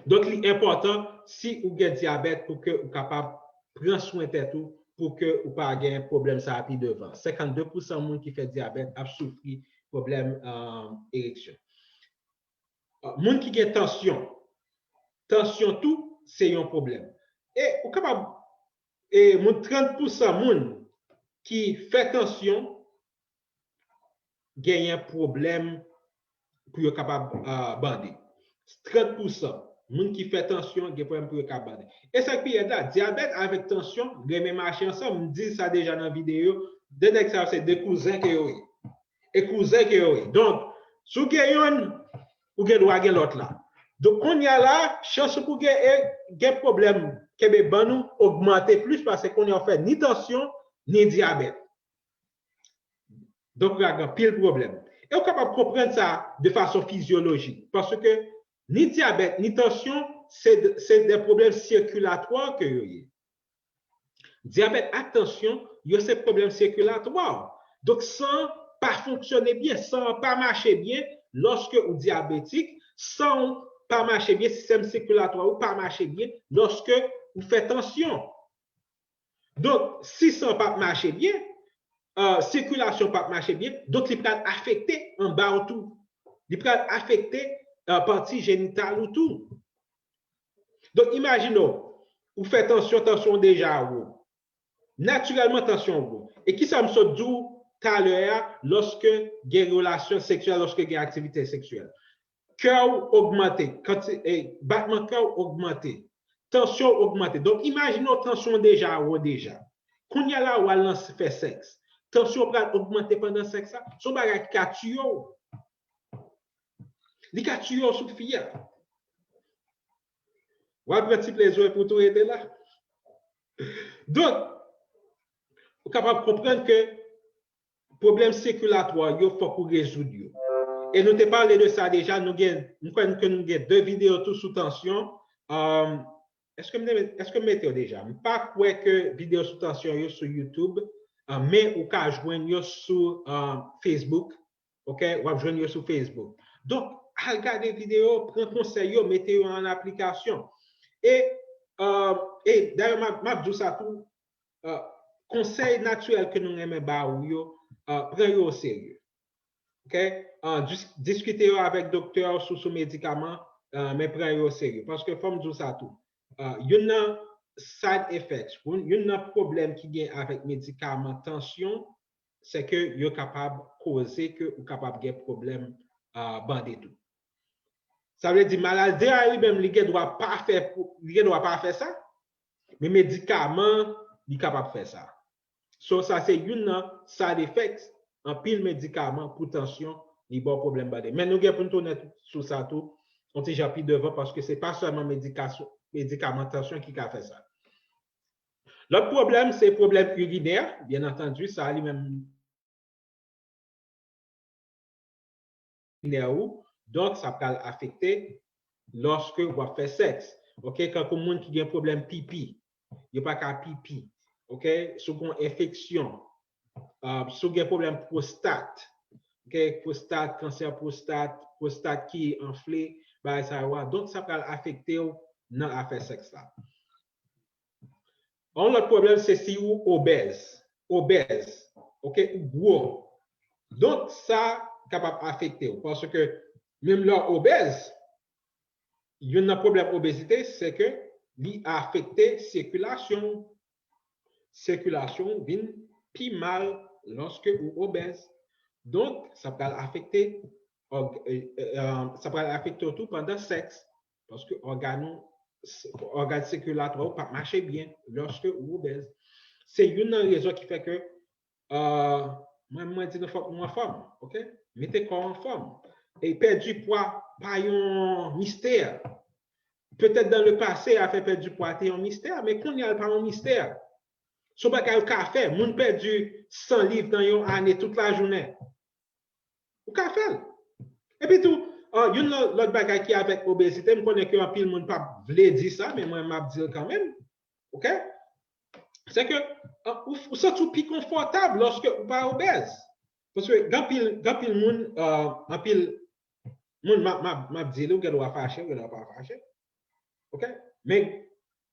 Donk, li enpòtan si ou gen dyabèt pou ke ou kapab pran swen tèt ou, pou ke ou pa gen pwoblèm sa a pi devan. Senkannde pousan moun ki fè dyabèt ap soufri pwoblèm, um, ereksyon. Moun ki gen tansyon, tansyon tou, se yon pwoblèm. E ou kapab, e moun, trant pousan moun ki fè tansyon genyen pwoblèm pou yo kapab, uh, bande. Trant pousan moun ki fè tansyon gen pwoblèm pou yo kapab bande. E sa k pi rèd la, dyabèt avèk tansyon renmen mache ansanm. M di sa deja nan videyo, de nèg sa yo se de kouzen ke yo ye. E kouzen ke yo ye. Donk, si w gen youn, ou gen dwa gen lòt la. Donk, kounye a la, chans ou pou gen, e, gen pwoblèm kenbe bann ou ogmante plis paske kounye a ou fè ni tansyon, ni dyabèt. Donk, ou ka gen anpil pwoblèm. E ou kapab konprann sa de fason fizyolojik. Paske ni dyabèt, ni tansyon, se de, se de pwoblèm sikilatwa ke yo ye. Dyabèt ak tansyon, yo se pwoblèm sikilatwa. Donk, san pa fonksyone byen, san pa mache byen, lòske ou dyabetik, san pa mache byen, sistèm sikilatwa ou pa mache byen, lòske ou fè tansyon. Donk, si san p ap mache byen, uh, sikilasyon p ap mache byen, donk li pral afekte anba w tou. Li pral afekte, uh, pati jenital ou tou. Donk, imajine w, ou fè tansyon, tansyon w deja wo. Natirèlman, tansyon w wo. E kisa m sot di w talè a, lòske gen relasyon seksyèl, lòske gen aktivite seksyèl? Kè w ogmante, kanti-, e, batman kè w ogmante, tansyon w ogmante. Donk, imajine w tansyon w deja wo deja. Kounye a la, w al nan fè sèks. Tansyon w pral ogmante pandan sèks la. Se yon bagay ki ka tiye w. Li ka tiye w sou fi a. W al pran ti plezi w epi w tou rete la. Donk, ou kapab konprann ke pwoblèm sikilatwa yo, fòk ou rezoud yo. E nou te pale de sa deja, nou gen, m kwè ke nou gen de videyo tou sou tansyon. Um, èske m te, èske m mete yo deja? M pa kwè ke videyo sou tansyon yo sou YouTube, uh, men ou ka jwenn yo sou, uh, Facebook. Ok, w ap jwenn yo sou Facebook. Donk, al gade videyo, pran konsèy yo, mete yo an aplikasyon. E, uh, e dayè, m ap, m ap di w sa tou, uh, konsèy natirèl ke nou renmen ba ou yo, uh, pran yo oserye. Ok? Uh, dis-, diskite yo avèk doktè w sou, sou medikaman, uh, men pran yo oserye. Paske fò m di w sa tou. Uh, youn nan side effects, youn, youn nan pwoblèm ki gen avèk medikaman tansyon, se ke yo kapab koze ke ou kapab gen pwoblèm, uh, bande tou. Sa vle di maladi a li menm li gen dwa pa fè pou, li gen dwa pa fè sa, men medikaman li kapab fè sa. So, sa se youn nan side effects anpil medikaman pou tansyon, li ba w pwoblèm bande. Men nou gen pou n tounen sou sa tou, yon ti jan pi devan, paske se pa sèlman medikasyon, medikaman tansyon ki ka fè sa. Lòt pwoblèm, se pwoblèm irinè, byen antandi, sa li menm irinè ou, donk sa pral afekte lòske w ap fè sèks. Ok, kankou moun ki gen pwoblèm pipi, yo pa ka pipi. Ok, si w gen enfeksyon, uh, si w gen pwoblèm pwostat, ok, pwostat, kansè pwostat, pwostat ki anfle, bagay sa yo a, donk sa pral afekte w nan afè sèks la. Yon lòt pwoblèm, se si ou obèz. Obèz. Ok, ou gwo. Donk, sa kapab afekte w. Paske, menm lè w obèz, Youn nan pwoblèm obezite, se ke li afekte sikilasyon. Sikilasyon vin pi mal lòske ou obèz. Donk, sa pral afekte, sa pral afekte w tou pandan sèks, paske ògàn ou, ògàn sikilatwa ou p ap mache byen lòske ou obèz. Se youn nan rezon ki fè ke, mwen, mwen di nou fòk nou anfòm, oke? Mete kò anfòm. E pèdi pwa pa yon mistè. Petèt dan le pase, afè pèdi pwa te yon mistè, men kounye a l pa yon mistè. Se yon bagay ou ka fè. Moun pèdi san liv nan yon ane tout lajounen. Ou ka fè l. Epi tou, youn lòt bagay ki avèk obezite, m konnen ke anpil moun p ap vle di sa, men mwen m ap di l kanmenm. Oke? Se ke ou santi w pi konfòtab lòske ou pa obèz. Paske gen anpil, gen anpil moun, anpil moun, m ap di li, ou gen dwa fache, ou gen dwa pa fache. Oke? Men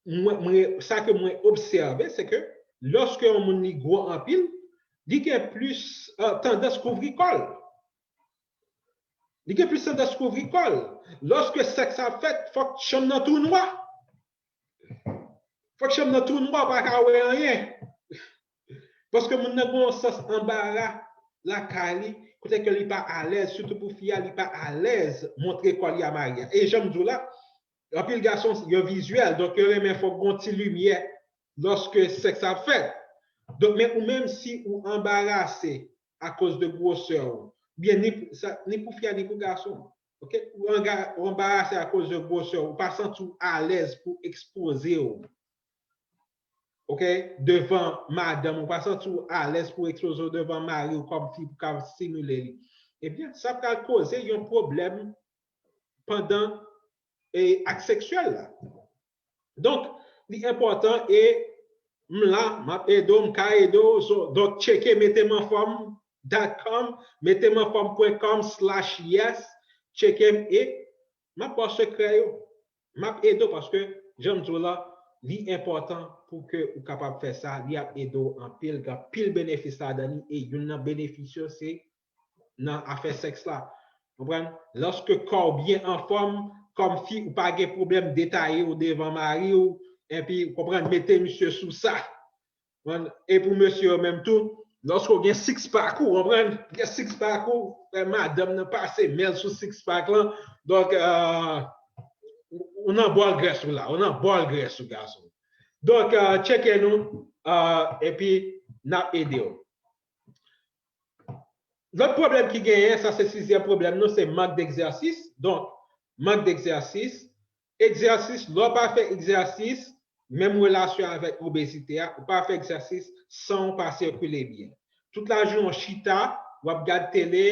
mwen, mwen, sa ke mwen obsève, se ke lòske yon moun li gwo anpil, li gen plis tandans kouvri kò l. Li gen plis tandans kouvri kò l. Lòske sèks ap fèt, fòk chanm nan tou nwa. Fòk chanm nan tou nwa, ou pa ka wè anyen. Paske moun nan gen yon sans anbara lakay li, kote ke li pa alèz, sitou pou fi a, li pa alèz montre kò li a mari a. E jan m di w la, anpil gason, yo vizyèl, donk yo renmen fòk gen yon ti limyè lòske sèks ap fèt. Donk, men ou menm, si ou anbarase akoz de gwosè w, byen ni, ni pou fi a, ni pou gason, oke? Ou anbarase akoz de gwosè w, ou pa santi w alèz pou ekspoze w, oke, devan madanm, ou pa santi w alèz pou ekspoze w devan mari w kòm fi pou ka simile li, ebyen, sa pral koze yon pwoblèm pandan e, ak seksyèl la. Donk, li enpòtan e m la, m ap ede w, m ka ede w. So, donk, tcheke mete m anfòm dot com, mete m anfòm pwen kòm slash yes, tcheke m e m ap ba w sekrè yo. M ap ede w paske, jan m di w la, li enpòtan pou ke ou kapab fè sa, li ap ede w anpil, gen anpil benefis ladan li, e youn nan benefis yo se nan afè sèks la. Konprann? Lòske kò w byen anfòm, kòm fi, ou pa gen pwoblèm detaye w devan mari w, epi, konprann, mete misye sou sa. Konprann? E pou mesye yo menm tou, lòske w gen six pack ou, konprann? Gen six pack ou, fè madanm nan pase men l sou six pack lan. Donk, ou nan bòl grès ou la, ou nan bòl grès ou, gason. Donk, tcheke nou, epi n ap ede w. Lòt pwoblèm ki genyen, sa se sizyèm pwoblèm nou, se mank degzèsis. Donk, mank degzèsis, egzèsis, lè w pa fè egzèsis, menm relasyon avèk obezite a, ou pa fè egzèsis san w pa sikile byen. Tout lajounen w chita, w ap gad tele,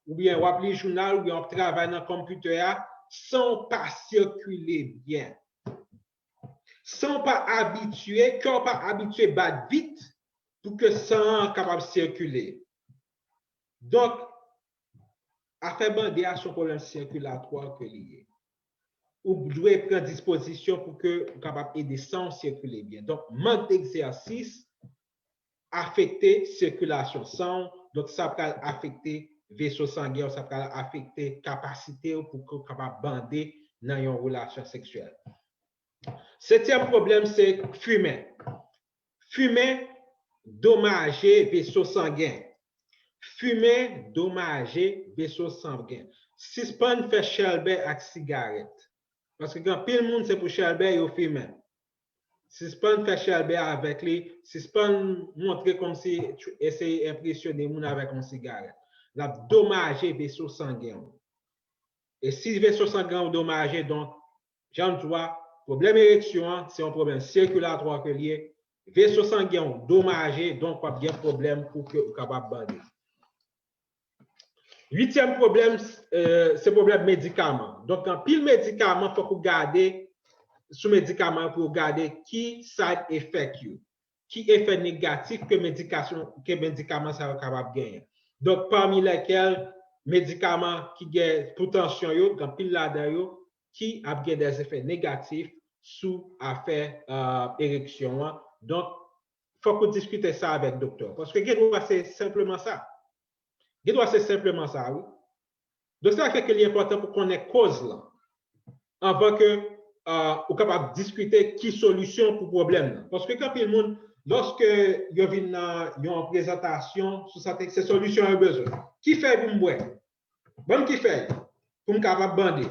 oubyen w ap li jounal, oubyen w ap travay nan konpitè a, san w pa sikile byen. San w pa abitye, kè w pa abitye bat vit pou ke san an kapab sikile. Donk, afè bande a se yon pwoblèm sikilatwa ke li ye. Ou dwe pran dispozisyon pou ke ou kapab ede san w sikile byen. Donk, mank degzèsis afekte sikilasyon san w, donk sa pral afekte veso sangen w, sa pral afekte kapasite w pou ke w kapab bande nan yon relasyon seksyèl. Setyèm pwoblèm se fimen. Fimen domaje veso sangen. Fimen domaje veso sangen. Sispann fè chèlbè ak sigarèt. Paske gen anpil moun se pou chèlbè yo fimen. Sispann fè chèlbè avèk li, sispann montre kòmsi eseye enpresyone moun avèk yon sigarèt. L ap domaje veso sangen w. E si veso sangen w domaje, donk, jan m di w a, pwoblèm ereksyon an, se yon pwoblèm sikilatwa ke l ye. Veso sangen w domaje, donk w ap gen pwoblèm pou ke ou kapab bande. Uityèm pwoblèm, se pwoblèm medikaman. Donk, anpil medikaman, fòk ou gade sou medikaman yo pou ou gade ki side effect yo, ki efè negatif ke medikasyon, ke medikaman sa yo kapab genyen. Donk, pami lèkèl medikaman ki gen pou tansyon yo, gen anpil ladan yo ki ap gen dèzefè negatif sou afè ereksyon an. Donk, fòk ou diskite sa avèk doktè w. Paske gen dwa se senpleman sa. Gen dwa se senpleman sa, wi. Donk, sa fè ke li enpòtan pou konnen koz lan. anvan ke uh, ou kapab diskite ki solisyon pou pwoblèm nan. Paske gen anpil moun, lòske yo vin nan yon prezantasyon sou sante, se solisyon yo bezwen. Ki fèy pou m bwè? Ban m ki fèy pou m kapab bande?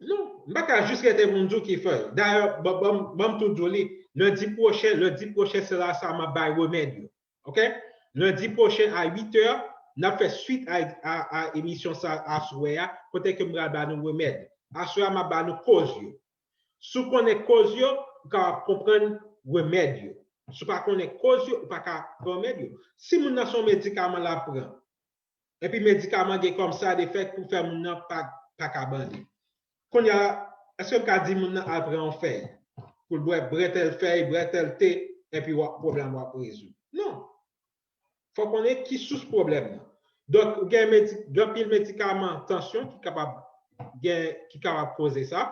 Non, m pa ka jis rete pou m di w ki fèy. Dayè, ban m tou di w li, lendi pwochen, lendi pwochen, se la sa m ap bay remèd yo. Ok? Lendi pwochen a uit è, n ap fè swit a, a, a emisyon sa aswè a, kote ke m pral ba nou remèd. Aswè a, m ap ba nou koz yo. Si w konnen koz yo, ou kapab konprann remèd yo. Si w pa konnen koz yo, ou pa ka pran remèd yo. Si moun nan se yon medikaman l ap pran, epi medikaman gen kòm side effect pou fè moun nan pa, pa ka bande. Kounye a, èske m ka di moun nan al pran yon fèy pou l bwè, bwè tèl fèy, bwè tèl te, epi w ap, pwoblèm w ap rezoud? Non. Fò w konnen ki sous pwoblèm nan. Donk, ou gen medi, gen anpil medikaman tansyon ki kapab gen, ki kapab koze sa.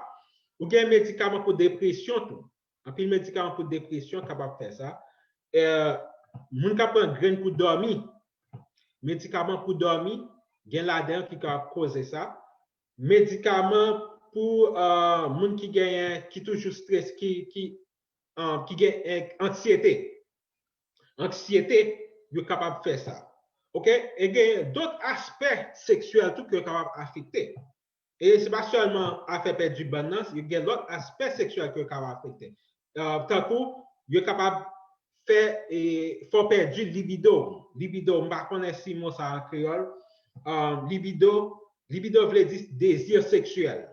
Ou gen medikaman pou depresyon tou. Anpil medikaman pou depresyon kapab fè sa. Eh, moun k ap pran grenn pou dòmi, medikaman pou dòmi, gen ladan ki kapab koze sa. Medikaman pou uh, moun ki genyen, ki toujou stres, ki, ki, uh, ki gen eh, anksiyete. Anksiyete, yo kapab fè sa. Ok? E gen dòt aspè seksyèl tou ke yo kapab afekte. E se pa sèlman afè pèdi bann nan, yo gen lòt aspè seksyèl ke yo kapab afekte. Uh, tankou, yo kapab fè, e, fè w pèdi libido. Libido, m pa konnen si mo sa an kreyòl. Uh, libido, libido vle di dezi seksyèl.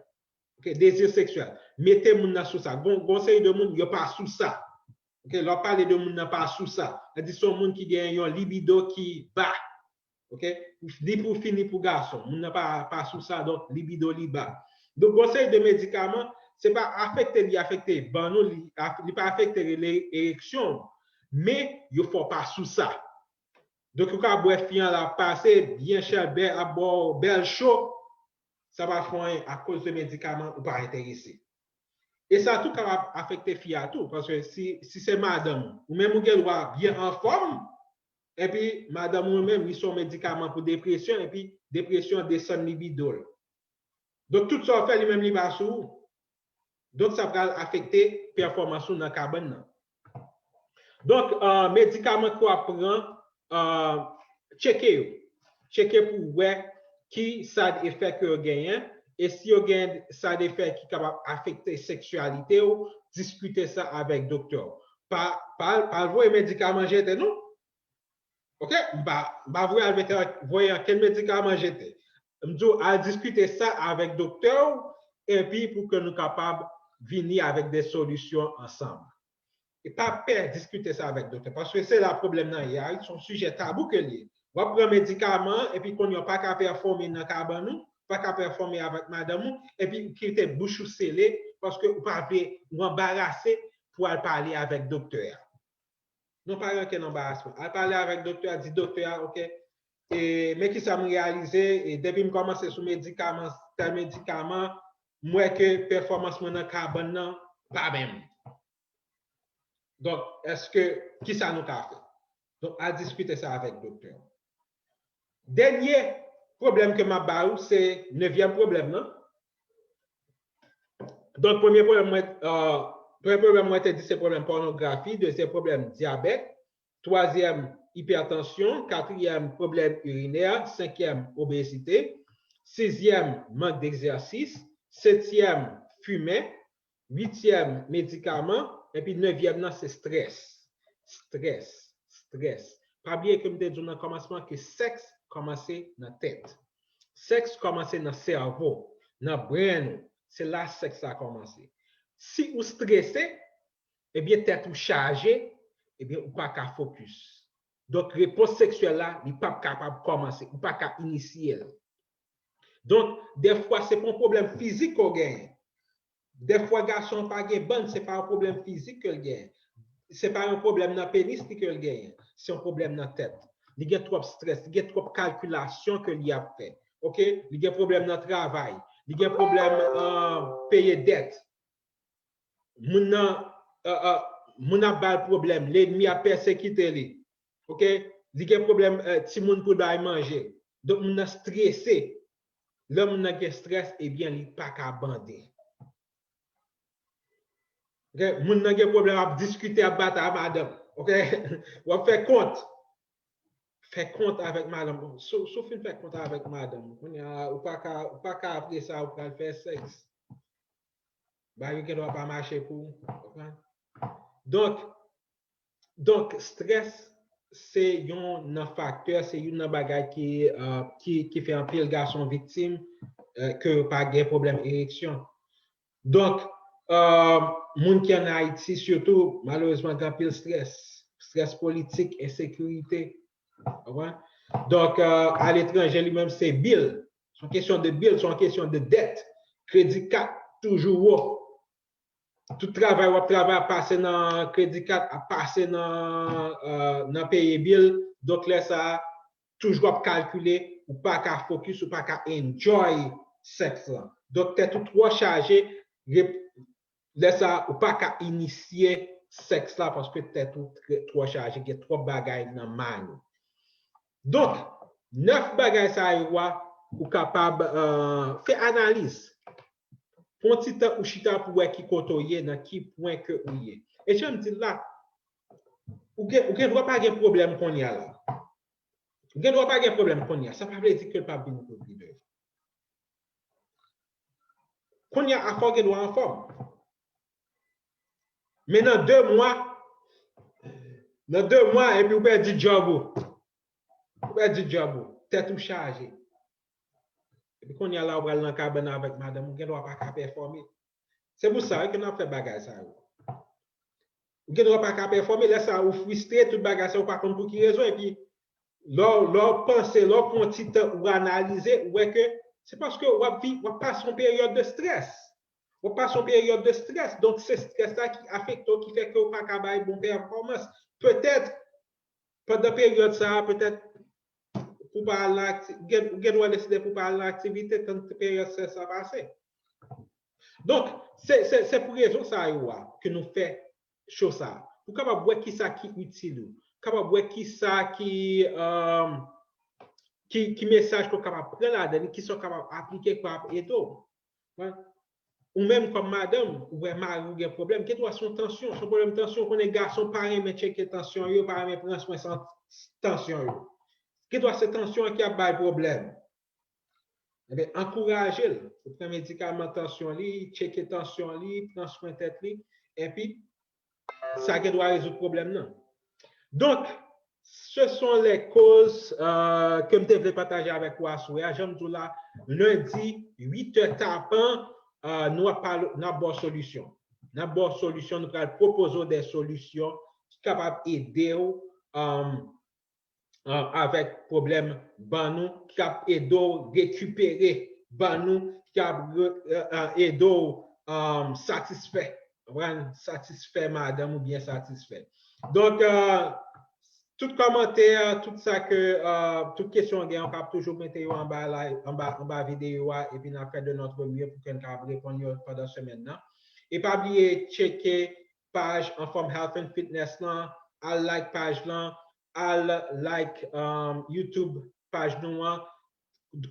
Ok, dezi seksyèl. Mete moun nan sou sa. Gon, gon seri de moun, yo pa sou sa. Ok, lè w pale de moun nan pa sou sa, sa di se yon moun ki gen yon libido ki ba. Ok, ni pou fi ni pou gason. Moun nan pa, pa sou sa, donk libido li ba. Donk, gon seri de medikaman, se pa afekte li afekte bann ou, li, li pa afekte rele ereksyon, men yo fè w pa sou sa. Donk, ou ka bwè fi an la pase, byen chèlbè, ap ba w bèl cho, sa pa fè anyen akoz de medikaman ou pa enterese. E sa tou kapab afekte fi a tou, paske si, si se madanm ou, ou menm ou gen dwa byen anfòm, epi madanm ou menm li sou yon medikaman pou depresyon, epi depresyon desann libido l. Donk, tout sa w fè, li menm li pa sou ou. Donk, sa pral afekte pèfòmans ou nan kabann nan. Donk, uh, medikaman ke w ap pran, uh, tcheke yo. Tcheke pou w wè ki side effect ke yo genyen. E si yo gen side effect ki kapab afekte seksyalite w, diskite sa avèk doktè w. Pa, pa, pa voye medikaman jete, non. Ok? M pa, m pa voye al mete, voye ankenn medikaman jete. M di w al diskite sa avèk doktè w, epi pou ke nou kapab vini avèk de solisyon ansanm. E pa pè diskite sa avèk doktè, paske se la pwoblèm nan ye a, se yon sijè tabou ke l ye. W ap pran medikaman, epi kounye a w pa ka pèfòme nan kabann ou, pa ka pèfòme avèk madanm ou, epi w kite bouch ou sele, paske ou pa vle, ou anbarase pou al pale avèk doktè a. Non, pa gen okenn anbarasman. Al pale avèk doktè a, di doktè a, ok, e, men kisa m reyalize, e, depi m kòmanse sou medikaman, tèl medikaman, m wè ke pèfòmans mwen nan kabann nan pa menm. Donk, èske, kisa nou ka fè? Donk, al diskite sa avèk doktè. Dènye pwoblèm ke m ap ba ou, se nevyèm pwoblèm nan. Donk, premye pwoblèm mwen, uh, premye pwoblèm mwen te di se pwoblèm pònografi, dezyèm pwoblèm dyabèt, twazyèm ipètansyon, katriyèm pwoblèm irinè, senkyèm obezite, sizyèm mank degzèsis, setyèm fimen, uityèm medikaman, epi nevyèm nan se strès. Strès, strès. Pa bliye ke m te di w nan kòmansman ke sèks kòmanse nan tèt. Sèks kòmanse nan sèvo, nan brain ou. Se la sèks la kòmanse. Si ou strese, ebyen tèt ou chaje, ebyen ou pa ka fokis. Donk, repons seksyèl la, li p ap kapab kòmanse, ou pa ka inisye l. Donk, dèfwa, se pa yon pwoblèm fizik ke w genyen. Dèfwa, gason an pa gen bann, se pa yon pwoblèm fizik ke l genyen. Se pa yon pwoblèm nan penis li ke l genyen. Se yon pwoblèm nan tèt. Li gen twòp strès, li gen twòp kalkilasyon ke li ap fè. Ok? Li gen pwoblèm nan travay. Li gen pwoblèm, euh, peye dèt. Moun nan, euh, euh, moun ap ba l pwoblèm, lènmi ap pèsekite li. Ok? Li gen pwoblèm, euh, timoun pou l bay manje. Donk, moun nan strese. lè moun nan gen strès, ebyen, li pa ka bande. Ok? Moun nan gen pwoblèm, ap diskite, ap batay ak madanm. Ok? W ap fè kont. Fè kont avèk madanm. Si w, si w fin fè kont avèk madanm, kounye a, ou pa ka, ou pa ka apre sa, ou pral fè sèks. Bagay yo gendwa pa mache pou ou. Konprann? Donk, donk, strès se youn nan faktè, se youn nan bagay ki, euh, ki, ki fè anpil gason viktim, euh, ke yo pa gen pwoblèm ereksyon. Donk, euh, moun ki ann Ayiti, sitou, malerezman, gen anpil strès. Strès politik, ensekirite. Konprann? Donk, euh, aletranje, li menm, se bil. Se yon kesyon de bil, se yon kesyon de dèt. Kredi kat toujou wo. Tout travay w ap travay ap pase nan kredi kat, ap pase nan, euh, nan peye bil. Donk, lè sa a, toujou ap kalkile, ou pa ka fokis, ou pa ka enjoy sèks lan. Donk, tèt ou twò chaje, rep-, lè sa a, ou pa ka inisye sèks la paske tèt ou trè, twò chaje, gen twòp bagay nan mind ou. Donk, nèf bagay sa yo a, ou kapab, euh, fè analiz. Pran ti tan ou chita pou wè ki kote w ye, nan ki pwen ke ou ye. E jan m di l la, ou gen, ou gen dwa pa gen pwoblèm kounye a la. Ou gen dwa pa gen pwoblèm kounye a. Sa pa vle di ke l p ap vin pou pi devan. Kounye a, afè w gen dwa anfòm. Men nan de mwa, nan de mwa, epi ou pèdi djòb ou. Ou pèdi djòb ou. Tèt ou chaje. Epi kounye a la, ou pral nan kabann avèk madanm, ou gen dwa pa ka pèfòme. Se pou sa, wi, ke n ap fè bagay sa yo. Ou gen dwa pa ka pèfòme, lè sa a, ou fristre, tout bagay sa, ou pa konn pou ki rezon, epi lè w, lè w panse, lè w pran ti tan, ou analize, ou wè ke se paske w ap vi-, w ap pase yon peryòd de strès. W ap pase yon peryòd de strès. Donk, se strès la ki afekte w, ki fè ke w pa ka bay bon pèfòmans. Petèt, pandan peryòd sa a, petèt, pou pa al nan akti-, gen, gen dwa deside pou pa al nan aktivite, tann peryòd strès la pase. Donk, se, se, se pou rezon sa yo a ke nou fè show sa a. Pou kapab wè ki sa ki itil ou. Kapab wè ki sa ki, euh, ki, ki mesaj ke w kapab pran ladan li, ki sa w kapab aplike, ki kapab ede w. Ou menm kòm madanm, ou wè mari w gen pwoblèm, gen dwa se yon tansyon, se yon pwoblèm tansyon, ou konnen gason pa renmen tcheke tansyon yo, pa renmen pran swen san-, tansyon yo. Gen dwa se tansyon an ki ap bay pwoblèm. Ebyen, ankouraje l pou pran medikaman tansyon li, tcheke tansyon li, pran swen tèt li, epi sa gen dwa rezoud pwoblèm nan. Donk, ce sont les causes, euh, ke m te vle pataje avèk ou aswè a. Jan m di w la, lendi, uit è tapan, euh, nou ap pale, n ap ba w solisyon. N ap ba w solisyon, nou pral pwopoze w de solisyon ki kapab ede w, euh, euh, avèk pwoblèm bann ou, ki ap ede w rekipere bann ou, ki ap re-, euh, euh, ede w, euh, satisfè, konprann, satisfè madanm ou byen satisfè. Donk, euh, tout kòmantè, tout sa ke, euh, tout kesyon w gen, w kab toujou mete yo anba live, anba, anba videyo a, epi n ap fè de notre mieux pou ke n kab reponn yo pandan semèn nan. E pa bliye tcheke paj Anfòm Health and Fitness lan, al like paj lan, al like, um, YouTube paj nou an.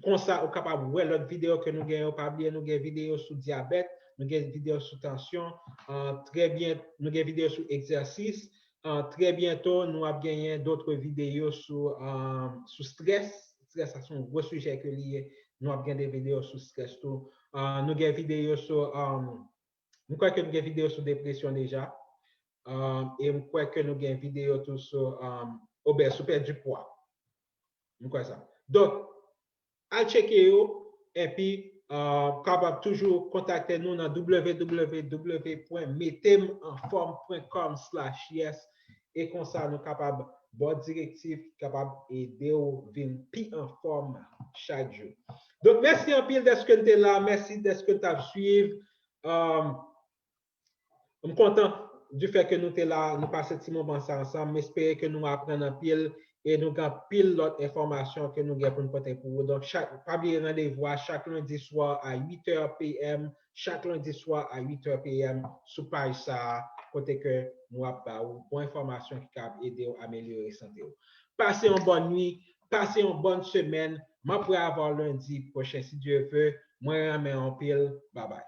Konsa, ou kapab wè lòt videyo ke nou gen yo. Pa bliye, nou gen videyo sou dyabèt, nou gen videyo sou tansyon, uh, trè byen, nou gen videyo sou egzèsis. Uh, trè byento, nou ap genyen dòt videyo sou, um, sou strès. Strès, sa se yon gwo sijè ke li ye. Nou ap gen de videyo sou strès tou. Uh, nou gen videyo sou, um, M kwè ke nou gen videyo sou depresyon deja. Um, e m kwè ke nou gen videyo tou sou, um, obèz, sou pèdi pwa. M kwè sa. Donk, al tcheke yo, epi, uh, kapab toujou kontakte nou nan w w w pwen metem anfòm pwen kòm slash yes. E konsa, nou kapab ba w direktiv, kapab ede w vin pi anfòm chak jou. Donk, mèsi anpil dèske n te la, mèsi dèske n t ap swiv. Um, M kontan du fait ke nou te la, nou pase ti moman sa ansanm. M espere ke nou aprann anpil e nou gen anpil lòt enfòmasyon ke nou gen pou n pote pou ou. Donk, chak, pa bliye randevou a chak lendi swa a uit è p m, chak lendi swa a uit è p m sou paj sa a, kote ke nou ap ba ou bon enfòmasyon ki kab ede w amelyore sante w. Pase yon bòn nuit, pase yon bòn semèn. M ap wè avè w lendi pwochen, si Dye vle. Mwen renmen w anpil. Babay.